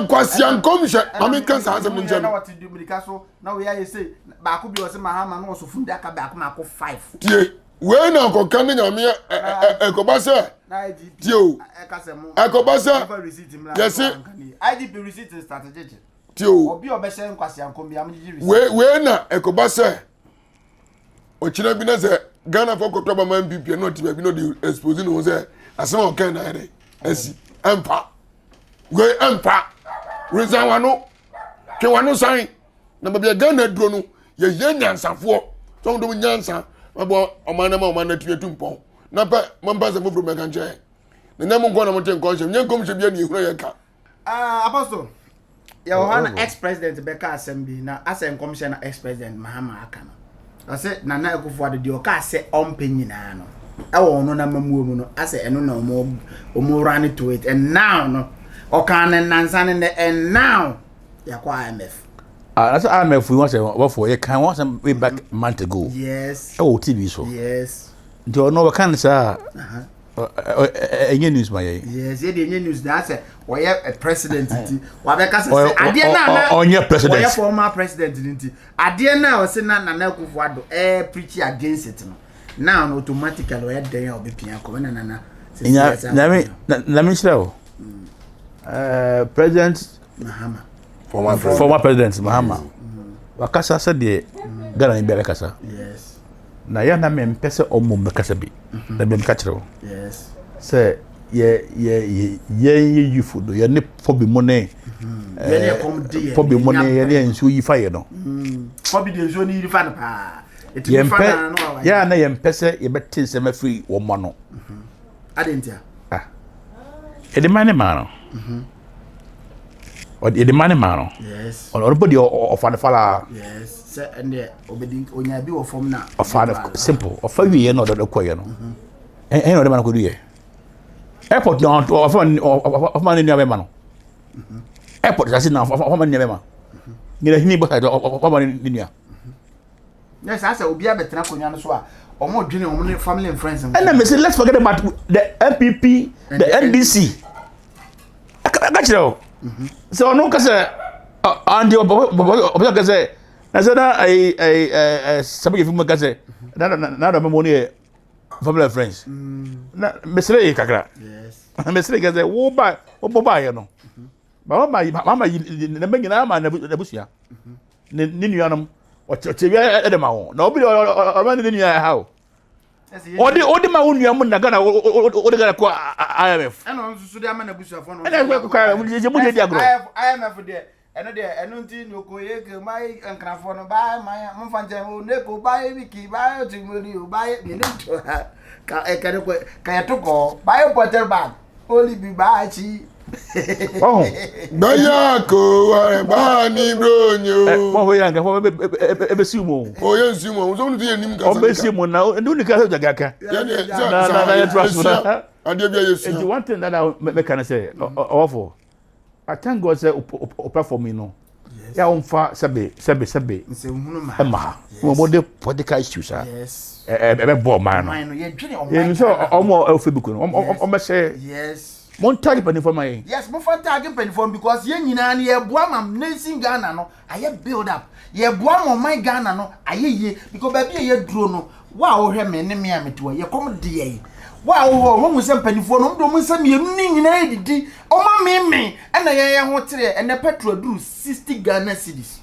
nkwasia nkɔmhyɛ. Maame nka saa asɛm no nkyɛn no. Tie, wei na akɔka ne nyame ɛkɔba sɛ tie o ɛkɔba sɛ yɛse tie o wei wei na ɛkɔba sɛ ɔkyena bi na sɛ ghana fɔ kɔtɔ ba ma npp na ɔte baabi na ɔde expose ne ho sɛ asɛm a ɔka na ayɛ dɛ asi ɛmfa wei ɛmfa resign wano twe wano san na baabi a ghana aduro no yɛhia nyansafoɔ sɛ ɔmo dɔm nyansa mɛbɔ ɔman no ma ɔman no atumi atu mpɔn na pɛ mɔmpa sɛ foforɔ mɛka nkyerɛ na nyɛ mo nkɔ na mote nkɔnhyɛ nyɛ nkɔmhyɛ bia ne yɛhunu yɛka Ah, Apostle, yɛwɔ hɔ na ex president bɛka asɛm bi na asɛ nkɔmhyɛ na ex president Mahama aka no. Ɔsɛ Nana Akufo-Addo deɛ ɔkaa sɛ ɔmpɛ nyinaa no ɛwɔ ɔno n'amamuo mu no asɛ ɛno na ɔmo ɔmo run to it and now no ɔkaa ne nansa ne nɛ and now yɛakɔ IMF. Ah, that's IMF we want say what for you can want some way back mm-hmm. month ago. Yes. Oh, TV so. Yes. Nti ɔno ɔka ne saa ɛnyɛ news ma yɛn. Yes, yɛ deɛ ɛnyɛ news na asɛ ɔyɛ president nti wabɛka sɛ sɛ adeɛ na na ɔnyɛ president ɔyɛ former president nti adeɛ na ɔsɛ na Nana Akufo-Addo ɛɛ preach against it no now no automatically ɔyɛ dɛn a ɔbɛpia kɔ ɛna nana. Nyame nyame nhyira o president Mahama former president, former president Mahama wakasa sɛdeɛ Ghana ni biara kasa. Yes. Na yɛ na mempɛ sɛ ɔmo mmɛkasa bi. Mhm. Na meka kyerɛ wo. Sɛ yɛ yɛ yɛ yɛn yɛ yifo do yɛ ne pɔbi mu ne mhm. ɛɛ pɔbi mu ne yɛ ne nsuo yi fa yɛ no. Mhm. Pɔbi de nsuo ne yi fa no paa. Yɛn pɛ yɛ a na yɛn pɛ sɛ yɛbɛte nsɛm afiri wɔn ma no. Adi ntia. Ah. Yɛde ma ne maa no. Ɔde yɛde ma ne maa no. Yes. Ɔno bɔ deɛ ɔfa no falaa. Yes. Sɛ ɛndeɛ ɔbɛdi onya bi wɔ fam na. Ɔfa no simple. Ɔfa wie yɛ na ɔde kɔ yɛ no. Ɛyɛ na ɔde ma no kɔ du yɛ. Airport na ɔfa ɔfa ma ne nua bɛma no. Airport sase na ɔfa ma ne nua bɛma. Nyina hini bɔ sa ɔfa ma ne nua. Nyɛ saa sɛ obi abɛtena akonnwa no so a, wɔn dwene wɔn ne family and friends. Ɛna mesi let's forget about the NPP, the NDC. Ɛka kyerɛ o. Sɛ ɔno kasa andi ɔbɛ kasa na sɛ na ayi ayi ɛɛ sɛbi yɛ fi mu kasa na na na dɔm mu no yɛ family and friends. Na mesere yi kakra. Mesere kasa wo ba wo ba yɛ no. Mama mama yi ne mma nyinaa ma n'abusua. Ne ne nuanom ɔkyɛ wia ɛde ma wɔn na obi de ɔma ne nua ɛha o ɔde ɔde ma wo nua mu na Ghana ɔde Ghana kɔ IMF. Ɛna ɔno nso so de ama n'abusuafoɔ no. Ɛna ɛkɔ kɔ IMF mu de di agorɔ. IMF deɛ ɛno deɛ ɛno nti na oko yɛ ke ma yi nkrafoɔ no baa ma yɛ mo nfa nkyɛn o ne ko baa yɛ wiki baa yɛ tumori o baa yɛ mene to ha ka ɛkɛre kɔ ka yɛ to kɔ baa yɛ pɔtɛr bag. Oli bi baakyi. Ɔho. Bɛyɛ ko baa ni bronyo. Wɔn hɔ yɛ anka fɔ ɛbɛsi mu. O yɛ nsi mu ɔmo ti yɛ nim kasa. Ɔbɛsi mu na ne ni kasa gyaga ka. Na na na yɛ tura so na. Adeɛ bi a yɛ sua. Nti one thing that I mɛka ne sɛ ɔwɔfo I thank God sɛ o platform yi no. Yɛ a wɔmfa sɛbe sɛbe sɛbe ɛma ha. Wɔn mo de political issues a ɛbɛbɔ ɔman no. Yɛn sɛ ɔmo a ɛwɔ Facebook no ɔmo bɛhyɛ. Mo ntaage mpanimfoɔ ma yɛn. Yes, mo fa ntaage mpanimfoɔ because yɛn nyinaa no yɛboa ma nation Ghana no ayɛ build up. Yɛboa ma ɔman Ghana no ayɛ yie because baabi a yɛduro no Wo a wohwɛ me ne me a mete hɔ, yɛ kɔm de yɛn. Wo a wowɔ hɔ, woahu sɛ mpanimfoɔ no, wɔde wɔn nsa mmienu ne nyinaa redidi. Wɔameemee, ɛna yɛn yɛn ho tereɛ. Ɛnnɛ petrol aduru 60 Ghana cedis.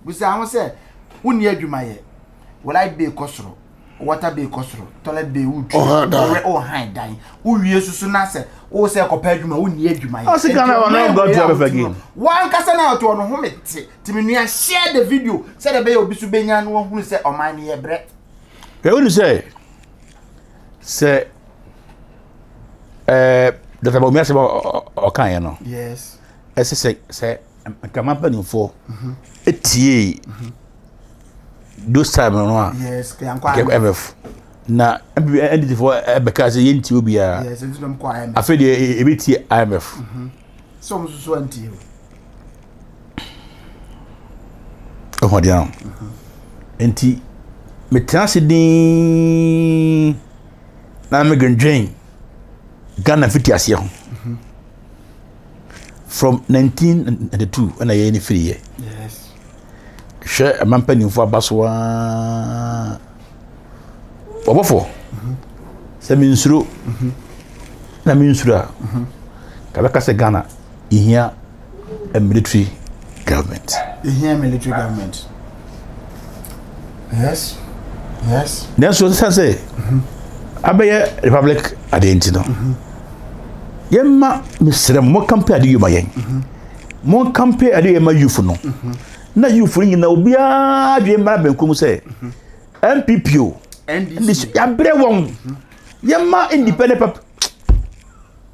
Bisa ho sɛ, wonni adwuma yɛ, wo light bill kɔ soro, water bill kɔ soro, toilet bill wotua, worɛ wohan dan, wowie susu na sɛ wo sɛ kɔpɛ adwuma, wonni adwuma yɛ. Ɔsi Ghana wɔ no God to have again. Wankasa na ɔte ɔno home te. Nti me nua share the video sɛdeɛ ɛbɛyɛ obi so bɛnya na wahunu sɛ ɔman no yɛ brɛ. Hwɛ wonu sɛ sɛ Ɛɛ Dr. Bawumia asɛm a ɔkaeɛ no. Yes. Ɛsɛ sɛ sɛ nkraman mpanimfoɔ tiee those time no a. Yes. IMF na NDC foɔ ɛbɛka sɛ yɛntie obiara. Yes. Nti na ɔmo kɔ IMF. Afei deɛ ebi tie IMF. Sɛ ɔmo soso antie o. Ɛho deɛ no. Nti metena ase dinn na medwendwen Ghana fiti aseɛ ho. From 1992 ɛna yɛn ni firi yɛ. Yes. Hwɛ ɛma mpanimfoɔ aba so aa. Ɔbɔfoɔ sɛ mensuro na mensuro a ka bɛka sɛ Ghana yɛhia a military government. Yɛhia military government. Yes. Yes. Nanso ɛsɛ sɛ abɛyɛ republic adeɛ nti no yɛmma mesrɛ mo monkampe ade yie ma yɛn monkampe ade yie ma youth no na youth no nyinaa obiara adwene mmara benkum sɛ NPP o NDC yɛabrɛ wɔn yɛma independent pap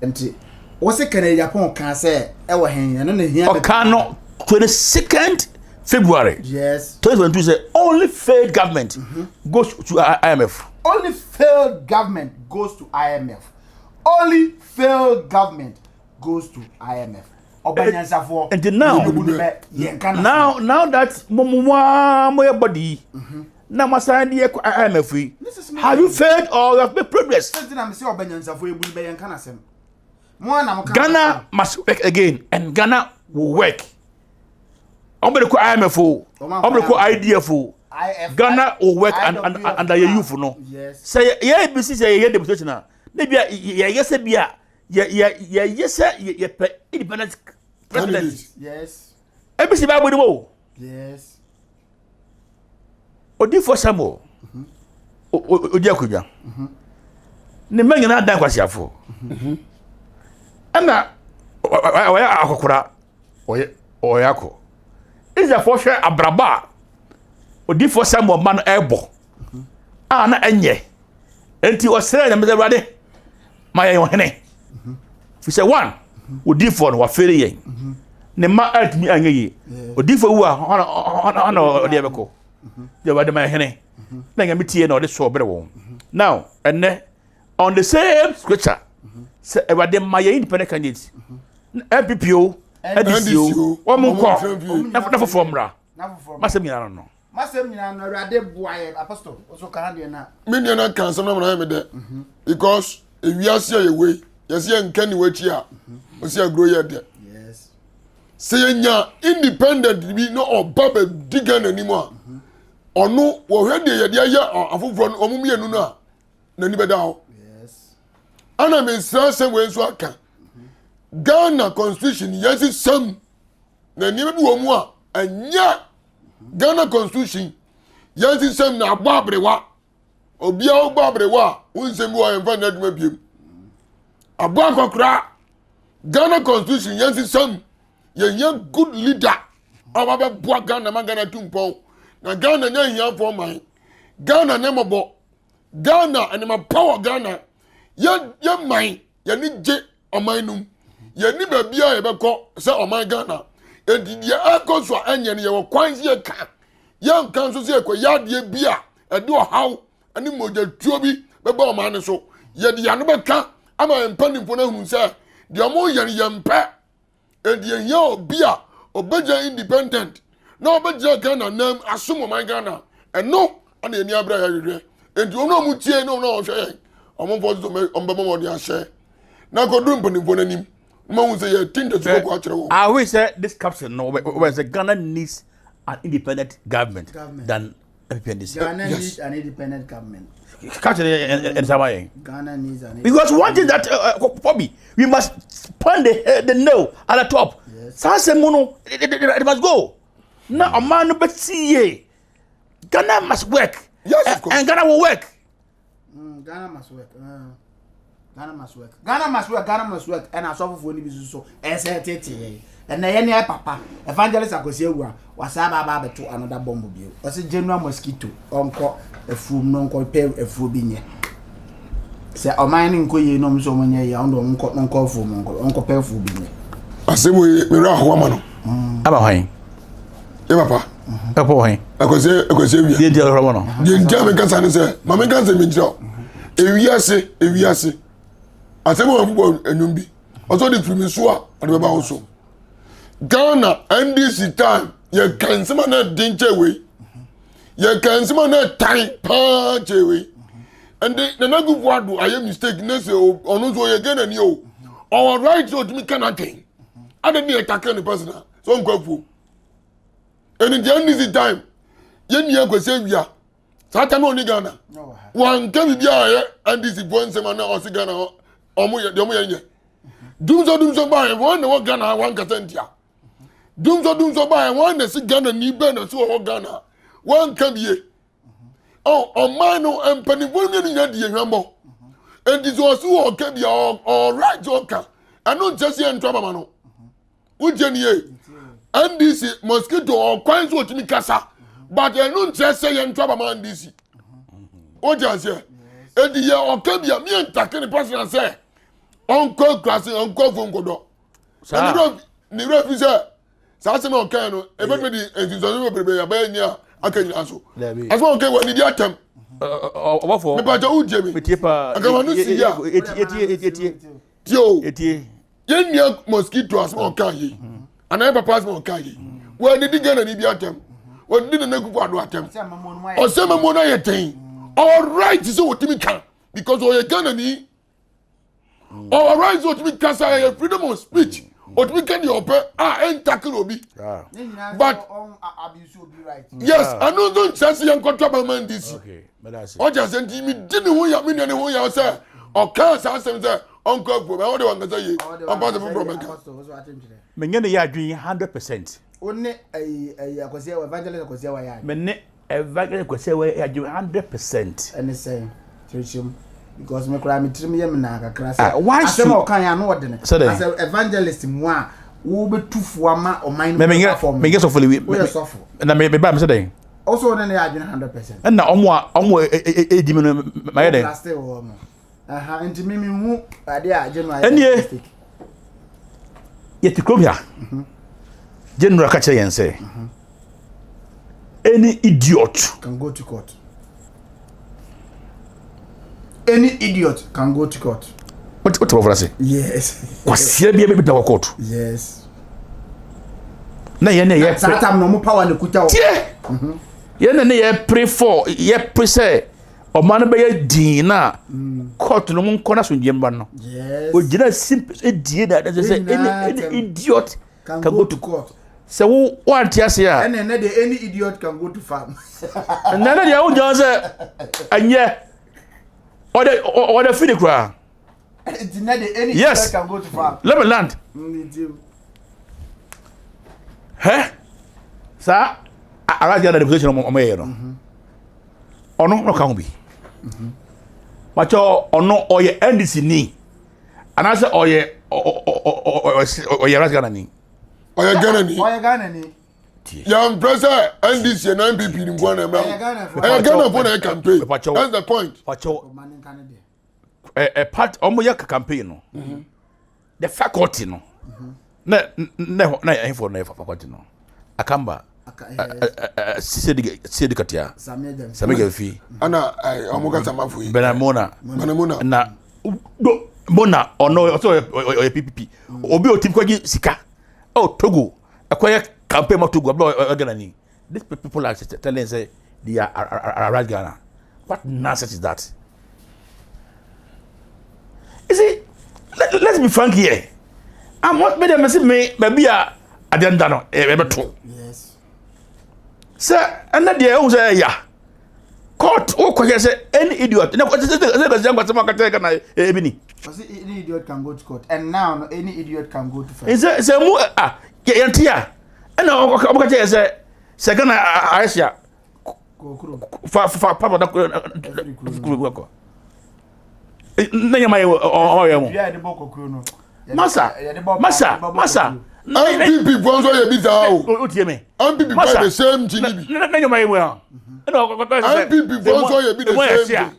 Nti wɔsɛ Kennedy Agyapong kaa sɛ ɛwɔ hen ɛno na ehia. Ɔka no 22nd February. Yes. 2022 sɛ only failed government mm -hmm. goes to IMF. Only failed government goes to IMF. Only failed government goes to IMF. Ọba nyansafoɔ. Nti now now now that mo mo mo yɛ body yi na mo asan de yɛ kɔ IMF yi have you failed or you have made progress. Sɛ na mi sɛ ɔba nyansafoɔ ebu ni bɛ yɛn ka na sɛm. Mo a na mo ka. Ghana must work again and Ghana will work. Wɔn bɛ de kɔ IMF o, wɔn bɛ de kɔ IDF o. Ghana will work and and and yɛ youth no. Sɛ yɛ ebi si sɛ yɛ yɛ demonstration a, ne bi a yɛ yɛ sɛ bi a yɛ yɛ yɛ yɛ sɛ yɛ yɛ pɛ independent president. Yes. Ebi si baabu ni mo o. Yes. Odiifo Samuel odi akonnwa. Ne mma nyinaa dan kwasiafoɔ. Ɛna ɔyɛ akɔkora ɔyɛ ɔyɛ akɔ. Israelfoɔ hwɛ abrabɔ a odiifo Samuel ma no ɛrebɔ a na ɛnyɛ. Enti ɔsrɛ Nyame sɛ Awurade ma yɛn ɔhene. Fi sɛ one odiifoɔ no wafeere yɛn. Ne mma antumi anyɛ yie. Odiifoɔ wu a hɔ na ɔde yɛbɛkɔ. Deɛ Awurade ma yɛn hene. Na Nyame tie na ɔde sɔɔ brɛ wɔn. Now ɛnɛ on the same scripture sɛ Awurade ma yɛn independent candidate. NPP o, NDC o, wɔn nkɔ na foforɔ mmra. Masɛm nyinaa no no. Masɛm nyinaa no Awurade boa yɛ apostle nso ka deɛ na. Me nua no aka asɛm no ama no ayɛ me dɛ because ewiase a yɛwɔ yi yɛsɛ yɛnka ni w'akyi a ɔsi aguro yɛ dɛ sɛ yɛnya independent bi na ɔba bɛdi Ghana anim a ɔno wɔhwɛ deɛ yɛde ayɛ afoforɔ no wɔn mmienu no a n'ani bɛda hɔ ɛna mesrɛ sɛ wei nso aka Ghana constitution yɛsesam na nneɛma bi wɔ mu a ɛnyɛ Ghana constitution yɛnsesam na abɔ aberewa obiara wobɔ aberewa a wo nsɛm bi wɔ yɛmfa nyɛ adwuma biem abɔ akɔkora Ghana constitution yɛnsesam yɛhia good leader a wabɛboa Ghana ma Ghana tu mpɔn na Ghana nyɛ ahiafoɔ man Ghana nyɛ mmɔbɔ Ghana nneɛma pa wɔ Ghana yɛ yɛ man yɛne gye ɔman no mu yɛni baabi a yɛbɛkɔ sɛ ɔman Ghana enti deɛ ɛkɔ so a ɛnyɛ no yɛwɔ kwan sɛ yɛka yɛnka nso sɛ yɛkɔ yɛ adeɛ bi a ɛde ɔhaw ne mogyatuo bi bɛba ɔman no so yɛde yɛn ano bɛka ama yɛn mpanimfoɔ no ahunu sɛ deɛ wɔyɛ no yɛmpɛ Enti yɛhia obi a ɔbɛgyina independent na ɔbɛgyina Ghana nam asom ɔman Ghana. Ɛno ana yɛni abere a yɛhwehwɛ. Enti wɔn a wɔtie ne wɔn a wɔhwɛ yɛn, wɔn mfa nso wɔn bɛbɔ wɔn ahyɛ na akɔduru mpanimfoɔ no anim na wɔn sɛ yɛti ntɛsi kɔkɔ akyerɛ wɔn. I wish sɛ this caption no wɔbɛ sɛ Ghana needs an independent government, government. than NPP Ghana yes. needs an independent government. Catch it and Ghana needs an Because one thing that uh, Bobby, we must point the, uh, the nail at the top. Yes. Saa asɛm no, it, it, it, must go. Na ɔman no bɛsi yie. Ghana must work. Yes, of course. And Ghana will work. Mm, Ghana must work. Uh, Ghana must work. Ghana must work. Ghana must work. Ɛna asɔfofoɔ no bi nso so ɛsɛ tete yɛn. Ɛnna yɛn ne papa Evangelist Akwasi Awua wasa aba aba abɛto another bomb bio. Ɔsɛ general mosquito ɔnkɔ afuom no ɔnkɔ pɛ afuo bi nyɛ. Sɛ ɔman no nkɔ yie na ɔmo sɛ ɔmo nyɛ yie a, ɔno deɛ ɔmo nkɔ nkɔ afuo mu nkɔ ɔnkɔ pɛ afuo bi nyɛ. Asɛm wei me werɛ ahow ama no. Ama hwan? Yɛ papa. Papa wɔ he? Akwasi Akwasi Awia. Deɛ nti a ɔhwɛ no. Deɛ nti a meka saa ne sɛ ma menka nsɛm bi nkyerɛ wo. Ewiase ewiase asɛm a wɔbobɔ nnwom bi ɔsɛ ɔde firi me so a ɔde bɛba wo so. Ghana NDC time yɛka nsɛm a na ɛden kyɛ wei. Yɛka nsɛm a na ɛtan paa kyɛ wei. Ɛnde Nana Akufo Addo ayɛ mistake ne sɛ ɔno nso ɔyɛ Ghana ni o. Ɔwɔ right sɛ ɔtumi ka n'adwen. Adɛn ne yɛtake ne personal sɛ ɔnkɔ afuom. Ɛno nti NDC time yɛn nua Kwasi Awia saa ta no ɔne Ghana wanka biribi a ɛyɛ NDC foɔ nsɛm a na ɔse Ghana hɔ ɔmo yɛ deɛ ɔmo yɛ nyɛ. Dumsɔ dumsɔ baeɛ wɔn na wɔ Ghana ha wankasa ntia. Dumsɔ dumsɔ baeɛ wɔn na si Ghana ni bɛn na si wɔ hɔ Ghana wanka bie. Ɔman no mpanimfoɔ no mmienu nyinaa di yɛn hwammɔ. Enti sɛ ɔse wɔ ɔka bi a ɔwɔ right ɔka ɛno nkyɛ sɛ yɛnto abama no. Wotie ne yie. NDC mosquito ɔkwan so otumi kasa but ɛno nkyerɛ sɛ yɛnto abama NDC. Wote aseɛ? Enti yɛ ɔka bi a miɛntake ne personal sɛ ɔnkɔ akurase ɔnkɔ afuo nkɔdɔ. Na ne werɛ fi sɛ saa asɛm a ɔkae no ebetumi de nsunsuanso bebrebe abɛyɛ nea aka nyinaa so. Asɛm a ɔkae wɔ anidi atɛm. Ɔbɔfoɔ. Mepatwa wotie me. Metie paa. Anka no si yɛ a. Etie etie. Tie o. Etie. Yɛn nua mosquito asɛm a ɔkae yi. Anaa yɛn papa asɛm a ɔkae yi. Wɔ anidi Ghana ni bi atɛm. Wɔdidi Nana Akufo Addo atɛm. Ɔsɛ mamuo no ayɛ den. Ɔwɔ right sɛ wɔtumi ka because ɔyɛ Ghana ni. Ɔwɔ right sɛ ɔtumi kasa ɛyɛ freedom of speech. Ɔtumi ka deɛ ɔpɛ a ɛntakere obi. But yes, ɛno nso nkyerɛ sɛ yɛnkɔtɔ abama ndc. Ɔgye asɛ nti medi ne ho ya me nua ne ho ya sɛ ɔkaa saa asɛm sɛ ɔnkɔ afuo bɛ ɔde wankasa yie ɔmpa sɛ foforɔ mɛka. Menyɛ ne yɛ adwene 100%. Wo ne ɛyi ɛyi Akwasi Evangelist Akwasi Awa yɛ adwene. Me ne Evangelist Kwasi Awuah yɛ adwene 100%. Ɛne sɛn? Kyerɛkyerɛ mu. Because me koraa me tirim yɛ me naa kakra sɛ ah, asɛm a ɔka yɛ ano ɔdene. As a evangelist mu a wobɛtu fo ama ɔman no mu fam. Menyɛ sɔfo lewi. Woyɛ sɔfo. Na me ba me sɛ dɛn? Ɔsɔ wo ne ne yɛ adwene 100%. Ɛna ɔmo a ɔmo edi mi no mayɛ dɛn? Blast wɔ mo. Aha nti me me hu ade a general ayɛ mistake. Yɛte kurom ha. Mhm. General ka kyerɛ yɛn sɛ mhm. any idiot can go to court. Any idiot can go to court. What what about say? Yes. Kwasia bi bi wɔ court. Yes. Na yɛn na yɛ pere. Saa tam na ɔmo power ne kuta wɔ. Tie. Mhm. Yɛn na ne yɛ pere for yɛ pere sɛ ɔman no bɛyɛ din na court no mu nkɔ na asomdwe mba no. Yes. Ogyina simple edie na ɛsɛ sɛ any idiot can go to court. Sɛ wo wante ase a. Ɛna ɛnɛ deɛ any idiot can go to farm. Ɛnɛ deɛ wogyina sɛ ɛnyɛ ɔde ɔde fidi koraa. Nti nɛ deɛ any yes. idiot can go to farm. Let me land. Hɛ saa aranteɛ na demonstration ɔmo yɛ no ɔno na ɔka ho bi. Wakyɛ ɔno ɔyɛ NDC ni anaasɛ ɔyɛ ɔyɛ aranteɛ Ghana ni. Ɔyɛ Ghana ni. Ɔyɛ Ghana ni. Yɛn mpɛ sɛ NDC na NPP ni nko na ɛmɛ. Ɛyɛ Ghana fo na ɛyɛ campaign. That's the point. Wakyɛ ɛ part ɔmo yɛ campaign no. The faculty no. Na na na ɛhefo na ɛyɛ faculty no. Akamba. Sedi Katia. Sami Gyamfi. Ana ɔmo kasa mafo yi. Bernard Mona. Bernard Mona. Na do Mona ɔno ɔsɛ ɔyɛ PPP. Obi a otimi kɔgye sika. Ɛwɔ Togo ɛkɔyɛ campaign ma Togo abɛ ɔyɛ Ghana ni. These people are telling say they are around Ghana. What nonsense is that? You see, let's be frank here. I'm not made a mistake. Me, baby, a agenda no, ebe to. Yes. Sɛ ɛnɛ deɛ ɛhu sɛ ɛya court wo kɔhwɛ sɛ any idiot ne kɔ sɛ sɛ sɛ sɛ sɛ sɛ sɛ sɛ ebi ni. Ɔsi any idiot can go to court and now no any idiot can go to farm. Sɛ sɛ mu a yɛn ti a ɛna ɔmo ka kyerɛ sɛ sɛ Ghana ayɛ hyia fa fa papa da kuro kɔ ne nyɛ ma yɛ ɔmo yɛ mu masa masa masa. NPP fo nso yɛ bi saa o. O tie mi. NPP fo yɛ the same thing bi. Ne nyɛ ma yɛ mu yan. NPP fo nso yɛ bi the same thing.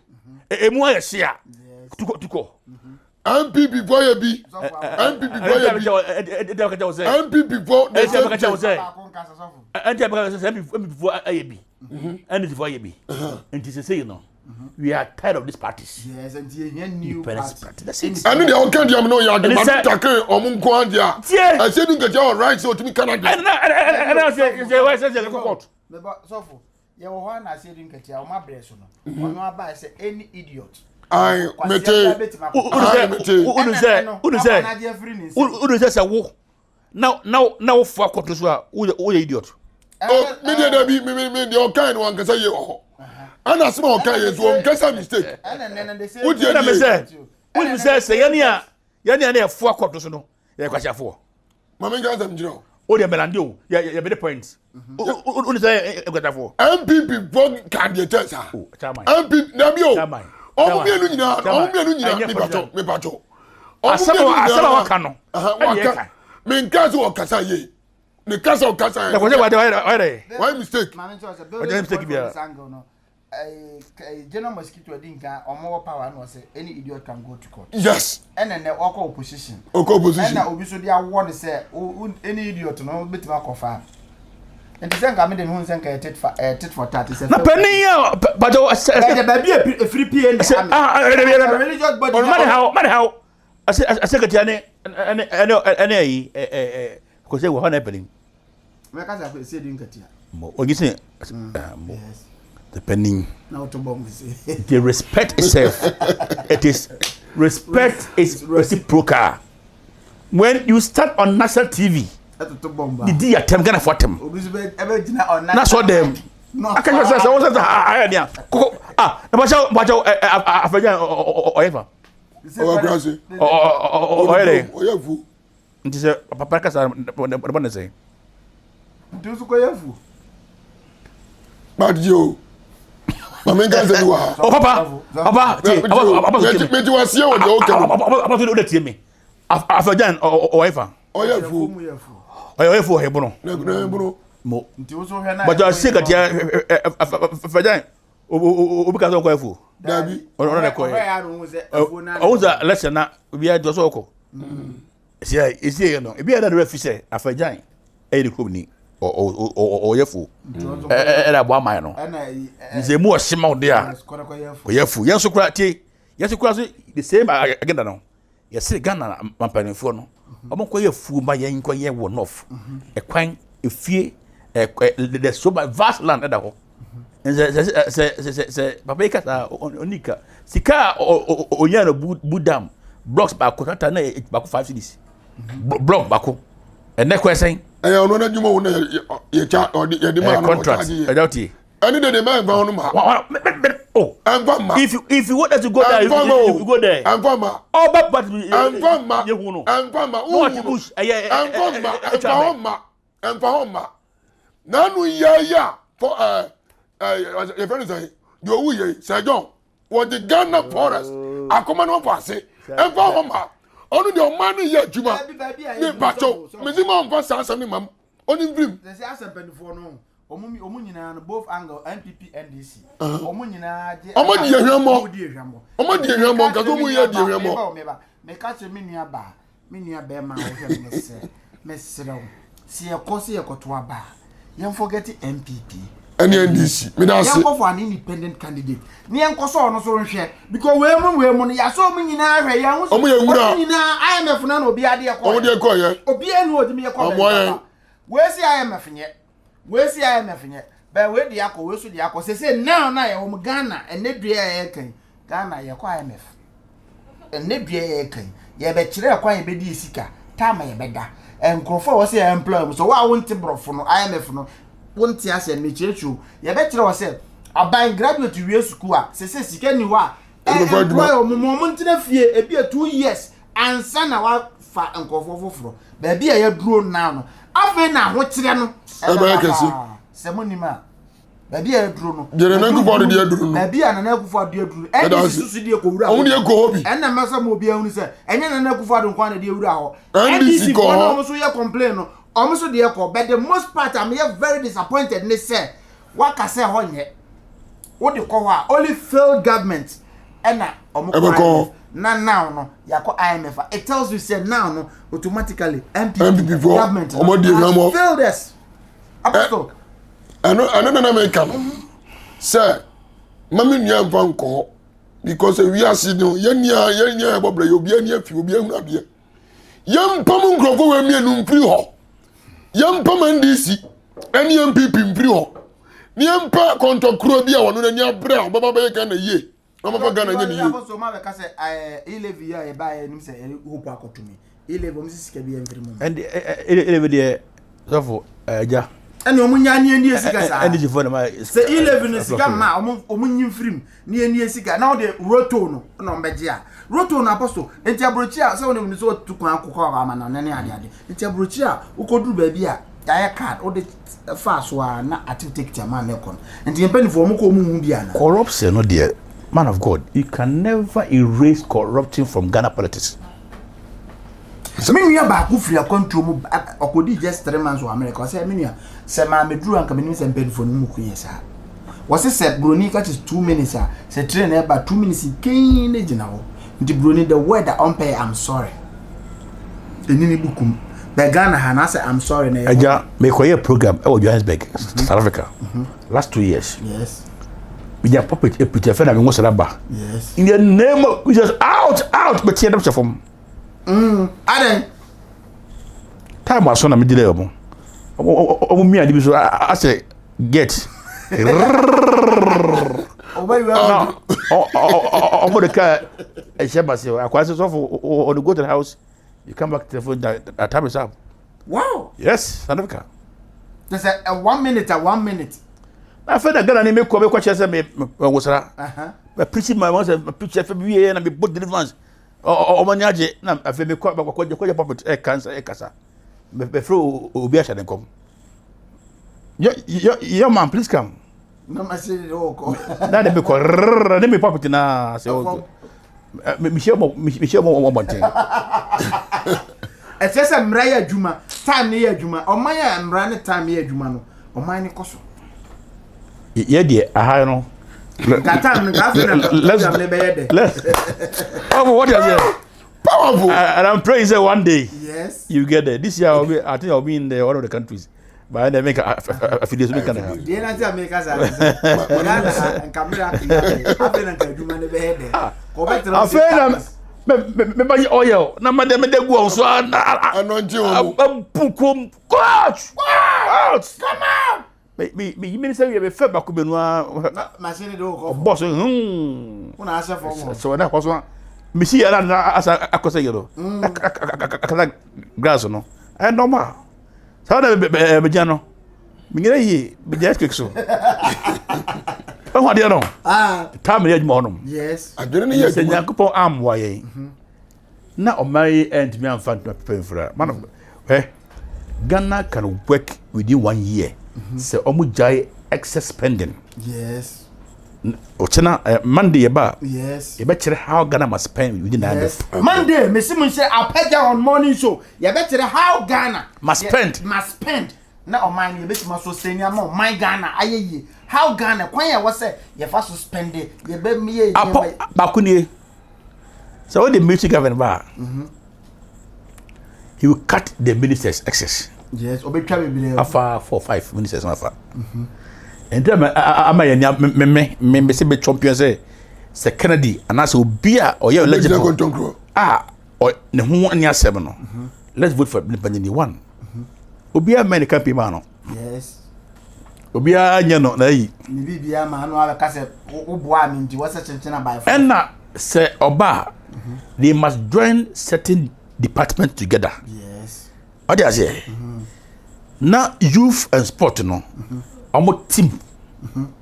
Emu ayɛ hyia. Tukɔ tukɔ. NPP fo yɛ bi. NPP fo yɛ bi. NPP fo the same thing. Ɛnti ɛbɛka sɛ NPP fo ayɛ bi. NDC fo ayɛ bi. Nti sɛ sɛyi no. We are tired of these parties. Yes, and you hear new party. That's it. Ɛnu deɛ ɔka deɛ mu na ɔyɛ adi ba take ɔmo nko adi a. Ɛsɛ du nkɛtɛ ɔ right sɛ ɔtumi kana deɛ. Ɛna ɛna ɛna sɛ sɛ sɛ sɛ sɛ court. Sɔfo yɛwɔ hɔ a na ase di nkatia wɔn abrɛ so no mhm. ɔno aba sɛ any idiot. ayi mete ayi mete. Unu sɛ unu sɛ unu sɛ sɛ wo na na na wo fo akɔto so a wo yɛ idiot. o mi deɛ dɛbi mi mi mi deɛ ɔkan no wankasa yie wɔ hɔ ɛna asɛm a ɔkan yɛ so ɔnkasa mistake. O deɛ nie. Ɛna mi sɛ sɛ yɛn a yɛn a na yɛ fo akɔto so no yɛ kwasiafoɔ. Maame nka asɛm kyerɛ o. O deɛ mɛlande o yɛ yɛ bɛ de point. O ni sɛ nkwasiafoɔ. NPP fo ka deɛ kyɛ saa. NPP dabi o. Ɔmo mienu nyinaa ɔmo mienu nyinaa mipatɔ mipatɔ. Ɔmo mienu nyinaa asɛm a waka no. Waka mi nka sɛ ɔkasa yie ne kasa ɔkasa yɛ. Ɛkɔsɛ wayɛ wayɛ dɛ. Wayɛ mistake. Ɔyɛ mistake biara. General Mosquito adi nka ɔmo wɔ power na ɔsɛ any idiot can go to court. Yes. Ɛna nɛ ɔkɔ opposition. Ɔkɔ opposition. Ɛna obi so de awɔ ne sɛ any idiot no betumi akɔ fa. Nti sɛ nka me de me ho sɛ nka yɛ tit for eh, tit for tat sɛ. Na panin a pàtó ɛsɛ. Ɛdɛ baabi a efiri pie na ame. Ah ɛdɛ bi ɛdɛ. Religious body. Ɔno mani haw mani haw. Ɛsɛ ɛsɛ katia ne ɛne ɛne ɛne ɛyi ɛ ɛ ɛ kò sɛ wɔ hɔ na ɛpanin. Mɛka sɛ akɔ esi edi nkatia. Mo ogi sɛ mo the panin. The respect itself it is respect is reciprocal when you start on national TV. Didi atɛm Ghana fo atɛm. Na sɔ dɛm. Aka kyerɛ sɛ sɛ wɔn sɛ sɛ ayɛ nea koko ah na bàkyɛw bàkyɛw ɛ ɛ afɛgya ɔyɛ fa. Ɔwɔ akurase. Ɔyɛ dɛ. Ɔyɛ fu. Nti sɛ papa kasa ne bɔ ne sɛn. Nti nso kɔyɛ afuo. But yo, maame nka nsɛm bi wɔ ha. O papa, papa tie, papa so tie me. Meti wa sie wɔ deɛ ɔka mu. Papa so de tie me. Afɛgyan ɔyɛ fa. Ɔyɛ afuo. Ɔyɛ ɔyɛ afuo ɔyɛ bono. Na bono. Mo. But ɔsi katia afɛgyan obi ka sɛ ɔnkɔ afuo. Dabi. Ɔno na ɛkɔ yɛ. Ɔwɔ sɛ lɛsɛ na obi adɔ sɛ ɔkɔ. Sɛ ɛsi yɛ no, ebi yɛ dɛ fi sɛ Afagyan ɛyɛ ne kurom ni ɔyɛ fo ɛna aboa aman no. Sɛ emu ɔhye ma ɔde a ɔyɛ fo. Yɛn nso kora tie yɛn nso kora so the same agenda no. Yɛsɛ Ghana mpanimfoɔ no wɔn nkɔ yɛ fuo ma yɛn nkɔ yɛ wɔ north. Ɛkwan efie ɛ the so much vast land ɛda hɔ. Sɛ sɛ sɛ sɛ sɛ papa yi kasa ɔni ka sika a ɔnya no bu dam blocks baako tata na baako five cedis block baako ɛnɛ kɔ ɛsɛn. Ɛyɛ ɔno n'adwuma wo na yɛ kya ɔde yɛde maa no contract ɛdá tie. Ɛne de de mɛ nfa ɔno ma. Oh. Ɛnfa ma. If you if you want us to go there, you, you, you go there. Ɛnfa ma. Ɔba party. Ɛnfa ma. Yehu no. Ɛnfa ma. Wohu no. Ɛnfa ma. Ɛnfa hɔ ma. Ɛnfa hɔ ma. N'ano yɛ yɛ a fɔ ɛɛ ɛɛ yɛfrɛ no sɛ deɛ owu yɛ sɛ John wɔde Ghana forest akoma no ɔfɔ ase ɛnfa hɔ ma ɔno deɛ ɔman no yɛ adwuma ne mpakyɛw mesi ma ɔnfa saa asɛm ne ma mu ɔne mfirim. Sɛ asɛ mpanimfoɔ no wɔn wɔn nyinaa no both angle NPP NDC wɔn nyinaa gye wɔn di ehwɛmɔ wɔn di ehwɛmɔ nkasa wɔn yɛ di ehwɛmɔ. Meka kyerɛ me nua baa Me nua bɛɛma a wohwɛ me mesrɛ mesrɛ wo sɛ yɛkɔ sɛ yɛkɔto aba a yɛn forget NPP ɛne NDC meda ase yɛnkɔ for an independent candidate ne yɛnkɔ sɛ ɔno so nhwɛ because wei mu wei mu no yɛasɛ ɔmo nyinaa hwɛ yɛn ho ɔmo yɛ nwura ɔmo nyinaa IMF no na obiara de yɛkɔ ɔmo de yɛkɔ yɛ obiara ni ɔde mi yɛkɔ ɔmo ayɛ wei si IMF nyɛ Wei si IMF nyɛ bɛɛ wei de akɔ wei so de akɔ sese now na yɛ wɔn Ghana ɛnɛ dua yɛ yɛ kan Ghana yɛ kɔ IMF ɛnɛ dua yɛ kan yɛ bɛ kyerɛ kwan yɛ bɛ di sika time yɛ bɛ da nkurɔfoɔ a wɔsɛ yɛ employ mu so wɔn a wɔnte borɔfo no IMF no wɔnte aseɛ no mekyerɛkyerɛ o yɛ bɛ kyerɛ wɔ sɛ aban graduate wie sukuu a sese sika ni hɔ a employ wɔn mu wɔn ntena fie ebi yɛ 2 years ansa na wafa nkurɔfoɔ foforɔ. Baabi a yɛaduro now no, afei na ahokyerɛ no ɛbɛyɛ kɛse. Sɛ mo nim a, baabi a yɛaduro no. Deɛ Nana Akufo Addo de aduro no. Baabi a Nana Akufo Addo aduro no. NDC soso deɛ kɔ wura hɔ. Wɔn deɛ kɔ hɔ bi. Ɛnna mɛ sɛ mo obi ahunu sɛ ɛnyɛ Nana Akufo Addo nko ara na deɛ wura hɔ. NDC kɔ hɔ. Wɔn nso yɛ complain no, wɔn nso deɛ kɔ. But the most part a meyɛ very disappointed ne sɛ waka sɛ hɔ nyɛ. Wode kɔ hɔ a only failed government. ɛna ɔmo kɔ IMF na now no yakɔ IMF a it tells you say now no automatically NPP government no has failed us. Apostle. Ɛno ɛno na na meka no sɛ ma me nua mfa nkɔ hɔ because wiase no yɛn nia yɛn nia yɛbɔ brɛ yɛ obi ani afi obi ahunu adeɛ yɛmpam nkurɔfoɔ wɔ mmienu mfiri hɔ yɛmpam NDC ɛne NPP mfiri hɔ ne yɛmpɛ kɔntɔkorɔ bi a wɔn n'ani abere a ɔbɛba bɛyɛ Ghana yie na ɔbɛfa Ghana nyɛ ne yie. Abɔsɔ ɔmo abɛka sɛ ɛɛ elevi yi a yɛba yɛ nim sɛ ɛyɛ hope akɔtumi elevi ɔmo sisi sika bi yɛ mfiri mu. Ɛnde elevi deɛ sɔfo ɛgya. Ɛna ɔmo nya ne nie sika saa. NDC fo na ma. Sɛ elevi no sika ma ɔmo ɔmo nyi mfiri mu ne nie sika na ɔde roto no na ɔmo bɛgye a roto no apɔso nti aburokyi a sɛ wɔn sɛ ɔtu kwan akokɔ ama na ne ade ade nti aburokyi a wokɔduru baabi a yɛayɛ card wode faa so a na ate ticket ama ne kɔ no nti yɛn mpanimfoɔ ɔmo kɔ ɔmo hu bi ana. Corruption no deɛ, man of God, you can never erase corruption from Ghana politics. Me nua baako firi akwantuo mu ɔkɔdii just 3 months wɔ America. Ɔsɛ me nua sɛ maa meduru anka menim sɛ mpanimfoɔ no mu ko yɛ saa. Wɔse sɛ buroni ka kyerɛ 2 minutes a sɛ train na ɛba 2 minutes kɛn ne gyina hɔ nti buroni the word a ɔmpɛ yɛ "I'm sorry" ɛni ne bukum bɛ Ghana ha na sɛ "I'm sorry" na ɛyɛ. Agya, mekɔyɛ program ɛwɔ Johannesburg, South Africa, last 2 years. Menya puppet epita fɛ na me nwosara ba. In the name of Jesus, out, out, bɛteɛ dɛm hyɛ fam. Adɛn? Time aso na medi dɛ ɔmo mia ade bi so asɛ get. Ɔbɛyiwa. Ɔmo de kaa ɛhyɛ ba se akwa sɛ sɔfo ɔde go to the house, you come back to the phone that, that time is up. Yes, South Africa. Te sɛ 1 minute a 1 minute. Na afei na Ghana ni mekɔ kyerɛ sɛ me nwosara. Mɛ preach ma wɔn sɛ mɛ preach afei bi wie na mɛ bɔ deliverance ɔmo ani agye na afei mekɔ kɔ kɔ pulpit ɛka nsa ɛkasa mɛ fɛ obi ahyɛ ne nkɔm. Yo man, please come. Na ma se de wɔkɔ. Na de mekɔ rrrr ne me pulpit na sɛ ɔ mehyia ɔmo wɔ abɔnten. Ɛkyerɛ sɛ mmara yɛ adwuma, time ne yɛ adwuma. Ɔman a mmara ne time yɛ adwuma no, ɔman ne kɔ so. Yɛ deɛ aha no. Nka time no nka afei na program ne bɛyɛ dɛ. Let's oh, what is it? Powerful. And I'm praying say one day Yes you get there. This year I'll be, I think I'll be in the one of the countries. But then make a few days we can have. Deɛ na ti a meka saa ne sɛ Ghana ha nka mmerɛ akeyɛ afei na nka adwuma ne bɛyɛ dɛ kɔbɛtena. Afei na me me ba yi oil na ma de me de gu wɔn so a na Anointing wɔn mu. abu kom coach out. Come out. Me me yi mi sɛ yɛ bɛ fɛ baako bɛ nua. Machine de wokɔ. Ɔbɔ so wo na ahyɛ fam hɔ. Sɛ wɔn akɔ so a mesi yɛ na asa akɔ sɛ yɛ no akasa grass no ɛyɛ normal saa na bɛ bɛ bɛ gyina no menyina yie megyina earthquake so ɛho adeɛ no time yɛ adwuma hɔnom. Adwene no yɛ sɛ adwuma. Nyankopɔn ammoa yɛn na ɔman yi ɛntumi amfa ntoma pɛpɛ mfira man of ɛ Ghana can work within one year sɛ ɔmo gyae excess spending. Ɔkyena Monday yɛ ba a yɛbɛkyerɛ how Ghana must spend within 9 Yes, Monday mesi mu nhyɛ apagya on morning show yɛbɛkyerɛ how Ghana must spend. Must spend na ɔman no yɛbɛtumi aso sɛ ni ama ɔman Ghana ayɛ yie. How Ghana kwan yɛ wɔ sɛ yɛfa so spend yɛbɛ yɛ. Apɔ baako nie sɛ wode military government ba a, he will cut the ministers excess. Yes, ɔbɛtwa bebree. Afa four five ministers na afa nti ama yɛ nia me me me me sɛ bɛ champion sɛ Kennedy anaasɛ obi a ɔyɛ Ɔbɛgyina eligible kɔntɔnkorɔ. A ne ho ne asɛm no, let's vote for nipa nyini one obiara mɛ ne campaign maa no. Obiara nyɛ no na ayi. Ne biribiara ma ano abɛka sɛ woboa me nti wɔsɛ kyenkyen abaefo. Ɛna sɛ ɔba a, they must join certain department together. Ɔde aseɛ na youth and sport no ɔmo team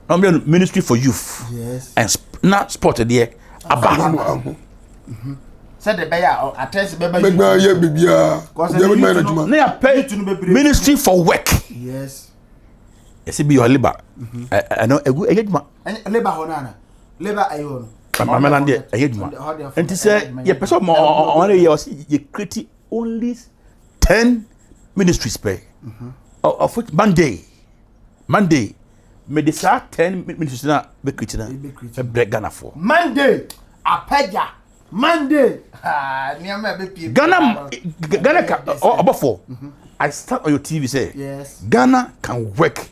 na ɔmo yɛ no ministry for youth and na sport deɛ aba. Ano aho. Sɛde bɛyɛ a atɛnse bɛba. Bɛgbɛ yɛ biribiara. Kɔsɛ Obiara bɛtumi ayɛ youth no- n'adwuma. Na yɛapɛ Youth no bebree. ministry for work. Yɛsɛ bi yɛ labour ɛno egu ɛyɛ adwuma. Ɛnyɛ labour hɔ no ana labour ayi hɔ no. Maame na deɛ ɛyɛ adwuma Hɔ deɛ nti sɛ yɛpɛ sɛ ɔmo ɔmo yɛ ɔsi yɛ create only 10 ministries pɛ of which Monday mede saa 10 ministries na bɛ create na Bɛ create. bɛbrɛ Ghanafoɔ. Monday. Apagya Monday haa nneɛma a ɛbɛpie Ghana Ghana ka ɔbɔfoɔ I stand on your TV sɛ yes. Ghana can work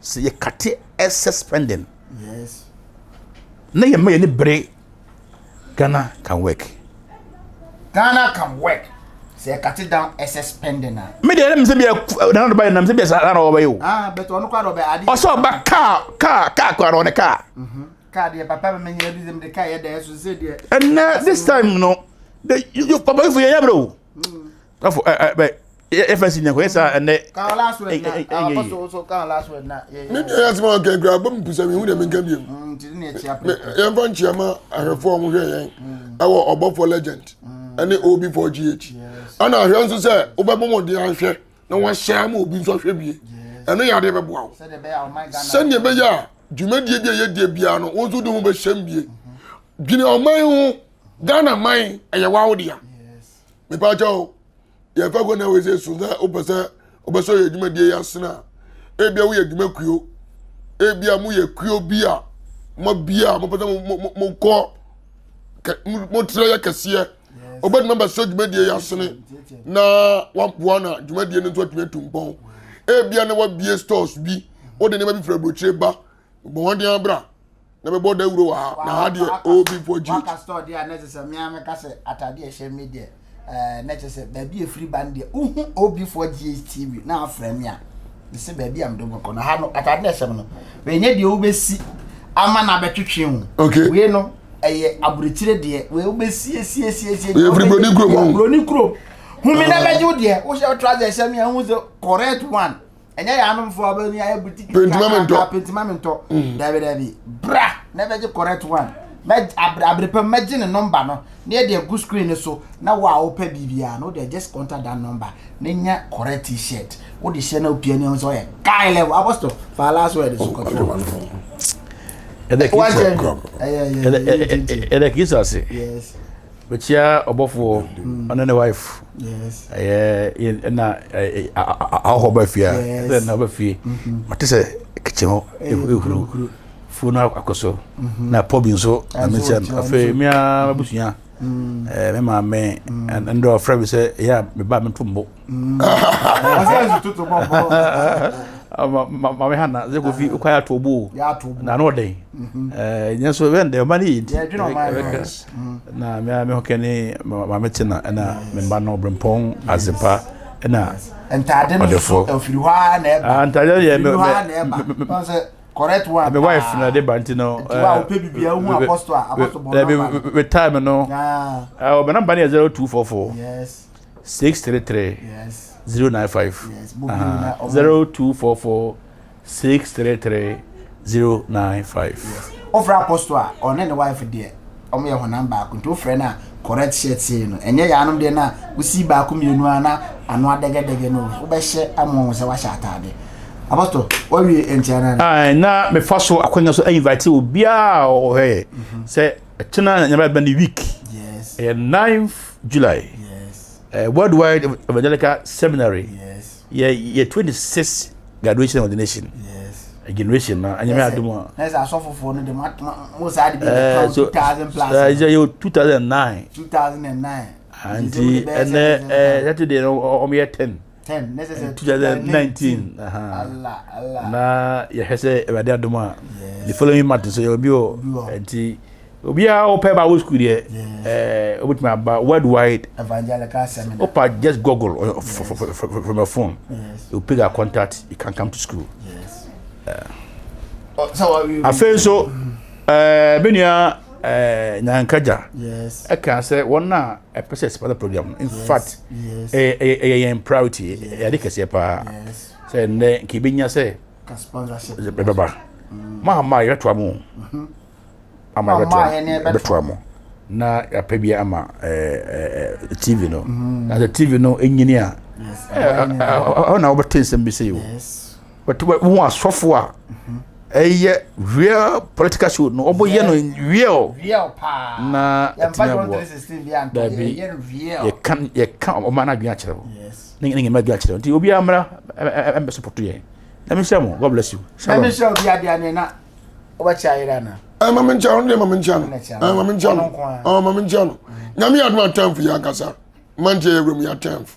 sɛ yɛ kate excess spending yes. na yɛ mma yɛ ne bere Ghana can work. Ghana can work sɛ yɛ kate down excess spending a. Mi deɛ ɛna mi sɛ bi yɛ nana do ba yɛ nam sɛ bi yɛ sa na ɔbɛ yɛ o. Ah bɛtɛ ɔno kɔ adɔ bɛ adi. Ɔsɛ ɔba kaa kaa kaa kɔ adɔ ɔne kaa. Kaa deɛ papa mi nyina bi sɛ mi de kaa yɛ dɛ ɛso sɛ deɛ. Ɛnɛ this time no de you papa yi fo yɛ yɛ brɛ o. Kafo ɛ ɛ bɛ yɛ fɛn si nyɛ kɔ yɛ sa ɛnɛ. Kan last word na awɔ so so kan last word na. Me deɛ yɛ asɛm a ɔka kura abɔ mu pusa mehu deɛ menka biom. Yɛmfa nkyia ma ahwɛfoɔ a wɔhwɛ yɛn ɛwɔ ɔbɔfoɔ legend ɛne OB4GH. Ɛna ahwɛ nso sɛ wobɛbɔ mmɔden ahwɛ na wahyɛ ama obi nso ahwɛ bie. Ɛno yɛ adeɛ bɛboa wo. Sɛdeɛ ɛbɛyɛ a dwumadie bi a yɛdie biara no wo nso de ho bɛhyɛm bie. Dwene ɔman ho Ghana man ɛyɛ wawo dea. Mepa kyɛw yɛfa kɔ na wei sɛ so sɛ wopɛ sɛ wobɛsɔ yɛ dwumadie yi asene a ebia woyɛ dwuma kuo ebia moyɛ kuo bi a moabia a mopɛ sɛ mokɔ motrɛ yɛ kɛseɛ wobɛtumi abɛsɔ dwumadie yi asene na waboa na dwumadie no nso atumi atu mpɔn ebia na wabie stores bi wode nneɛma bi firi aburokyire ba bɔ wɔn abra na bɛbɔ dawuro wɔ ha na ha deɛ obi fɔ gyi. Waka store deɛ a na kyerɛ sɛ mmea meka sɛ atade a ɛhyɛ me deɛ ɛɛ na kyerɛ sɛ baabi a efiri ba no deɛ wohu obi fɔ GHTV na afrɛ me a mese baabi a mede bɛkɔ no ha no atade na ɛhyɛ me no wei nyɛ deɛ wobɛsi ama na abɛtwetwe o okay wei no ɛyɛ aburokyire deɛ wei wobɛsiesiesiesie Wei efiri buroni kurom o. buroni kurom humi na bɛgye wo deɛ wohyɛ trouser hyɛ me a wohu sɛ correct one ɛnyɛ yɛ anomfoɔ a bɛni ayɛ boutique Pentima me ntɔ. pentima me ntɔ mm. dabi dabi bra na bɛgye correct one mɛ abere abere pɛm mɛgye ne number no na yɛde agu screen no so na wo a wopɛ biribiara no wode just contact that number na nya correct t-shirt wode hyɛ na wopia ne ho sɛ ɔyɛ guy level apostle fa last word so kɔtɔ ɛdɛ kisa ase Mekyia ɔbɔfoɔ ɔne ne wife. Ɛyɛ ɛna ahɔhoɔ ba fie a ɛsɛ na ɔba fie. Mate sɛ kitchen hɔ ehuru fuo no akɔ so na pɔ bi nso na mekyia no. Afei me ara m'abusua ɛɛ me maame ɛndɛ ɔfrɛ mi sɛ ɛyɛ a me ba me nto mbo. Maame Hana sɛ Kofi wokɔ ayɛ ato bo na ano ɔden nyɛ so bɛn dɛ ɔma no yɛ nti na me ho kɛne maame Tina ɛna me mma no Brempɔn Azepa ɛna ntaade no so ɛfiri hɔ ara na ɛba ntaade no yɛ me me correct one me wife na de ba nti no nti wa wopɛ biribi a wohu apostle a apostle bɔ nɔmba me time no ɔbɛ nɔmba no yɛ 0244 yes 633 yes 095 yes mo bi na 0244 633 095 wofrɛ apostle a ɔne ne wife deɛ ɔmo yɛ honam baako nti wofrɛ no a correct shirt sei no ɛnyɛ yɛ anom deɛ no a wosi baako mmienu a na ano adɛgɛdɛgɛ no wobɛhyɛ ama wɔn sɛ wahyɛ ataade apostle wawie nkyɛn na Ah, na mefa so akwanya so invite obiara a ɔhwɛ yɛ sɛ ɛkyena nyame bɛ ne week yes ɛyɛ 9th July yes eh, Worldwide Evangelical Seminary yes yɛ yɛ 26 graduation ordination yes generation na anyame adom a na sɛ asɔfofoɔ no de mo mo saa de bi eh, bɛka so 2000 plus eh, yɛ 2009 2009 nti ɛnɛ eh, Saturday no ɔmo yɛ 10 10 na sɛ sɛ 2019 Allah Allah na yɛhwɛ sɛ awurade adom a the following month nso yɛwɔ bi wɔ nti obiara wopɛ ba wɔ school deɛ ɛɛ wobɛtumi aba worldwide evangelical seminar wopa just google or, yes. from your phone yes. you pick our contact you can come to school yes. afei nso ɛɛ me nua ɛɛ nyankagya ɛka sɛ wɔn a ɛpɛ sɛ sponsor program no in fact ɛyɛ ɛyɛ yɛn priority ɛyɛ ade kɛseɛ paa sɛ nnɛ nka ebɛnya sɛ bɛba mahama yɛbɛtoa mu ama yɛbɛtoa mu na yɛapɛ bi ama ɛɛ tv no na sɛ tv no nyini a ɛhɔ na wobɛte nsɛm bi sɛ yi o wohu asɔfo a ɛyɛ real political show no ɔmo yɛ no real na ɛtumi aboa dabi yɛka yɛka ɔma no adwene akyerɛ wo ne ne nyɛma adwene akyerɛ wo nti obiara mmra ɛmbɛ support yɛn na mehyira mo god bless you shalom na mehyira obiara deɛ ne na wobɛkyɛ ayerɛ anaa. Eh, ma me nkyia no deɛ ma me nkyia no. Eh, ma me nkyia no. Oh, ma me nkyia no. Nyame adom atamfo yi ankasa. Mante yɛ wuram yɛ atamfo.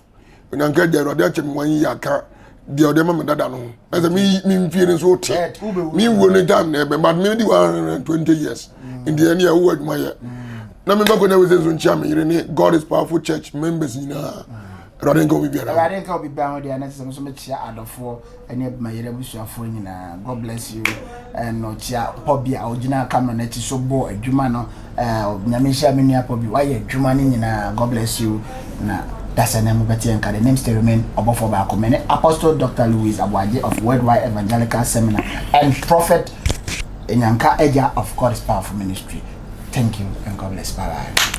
Onyanka agya Awurade akyɛ me wɔn yi aka deɛ ɔde ma me dada no ho. Na sɛ me me mfie no nso te. Me wuo no time na ɛbɛn but me di 120 years. Nti ɛne ɛwɔ adwuma yɛ. Na me ba kɔnya wei sɛ nso nkyia me yere ne God is powerful church members nyinaa. Awurade nka obi biara. Awurade nka obi biara ho deɛ na sɛ nso mekyia adɔfoɔ ne mayere abusuafoɔ nyinaa. God bless you. Ɛna ɔkyia Pɔbi a ɔgyina camera n'akyi so bɔ adwuma no. Nyame nhyira me nua Pɔbi wayɛ adwuma no nyinaa. God bless you. Na dasɛ na mobɛte yɛn nka. The name still remain ɔbɔfoɔ baako. Me ne Apostle Dr. Louis Aboagye of Worldwide Evangelical Seminar and Prophet Nyanka Agya of God is Powerful Ministry. Thank you and God bless. Bye bye.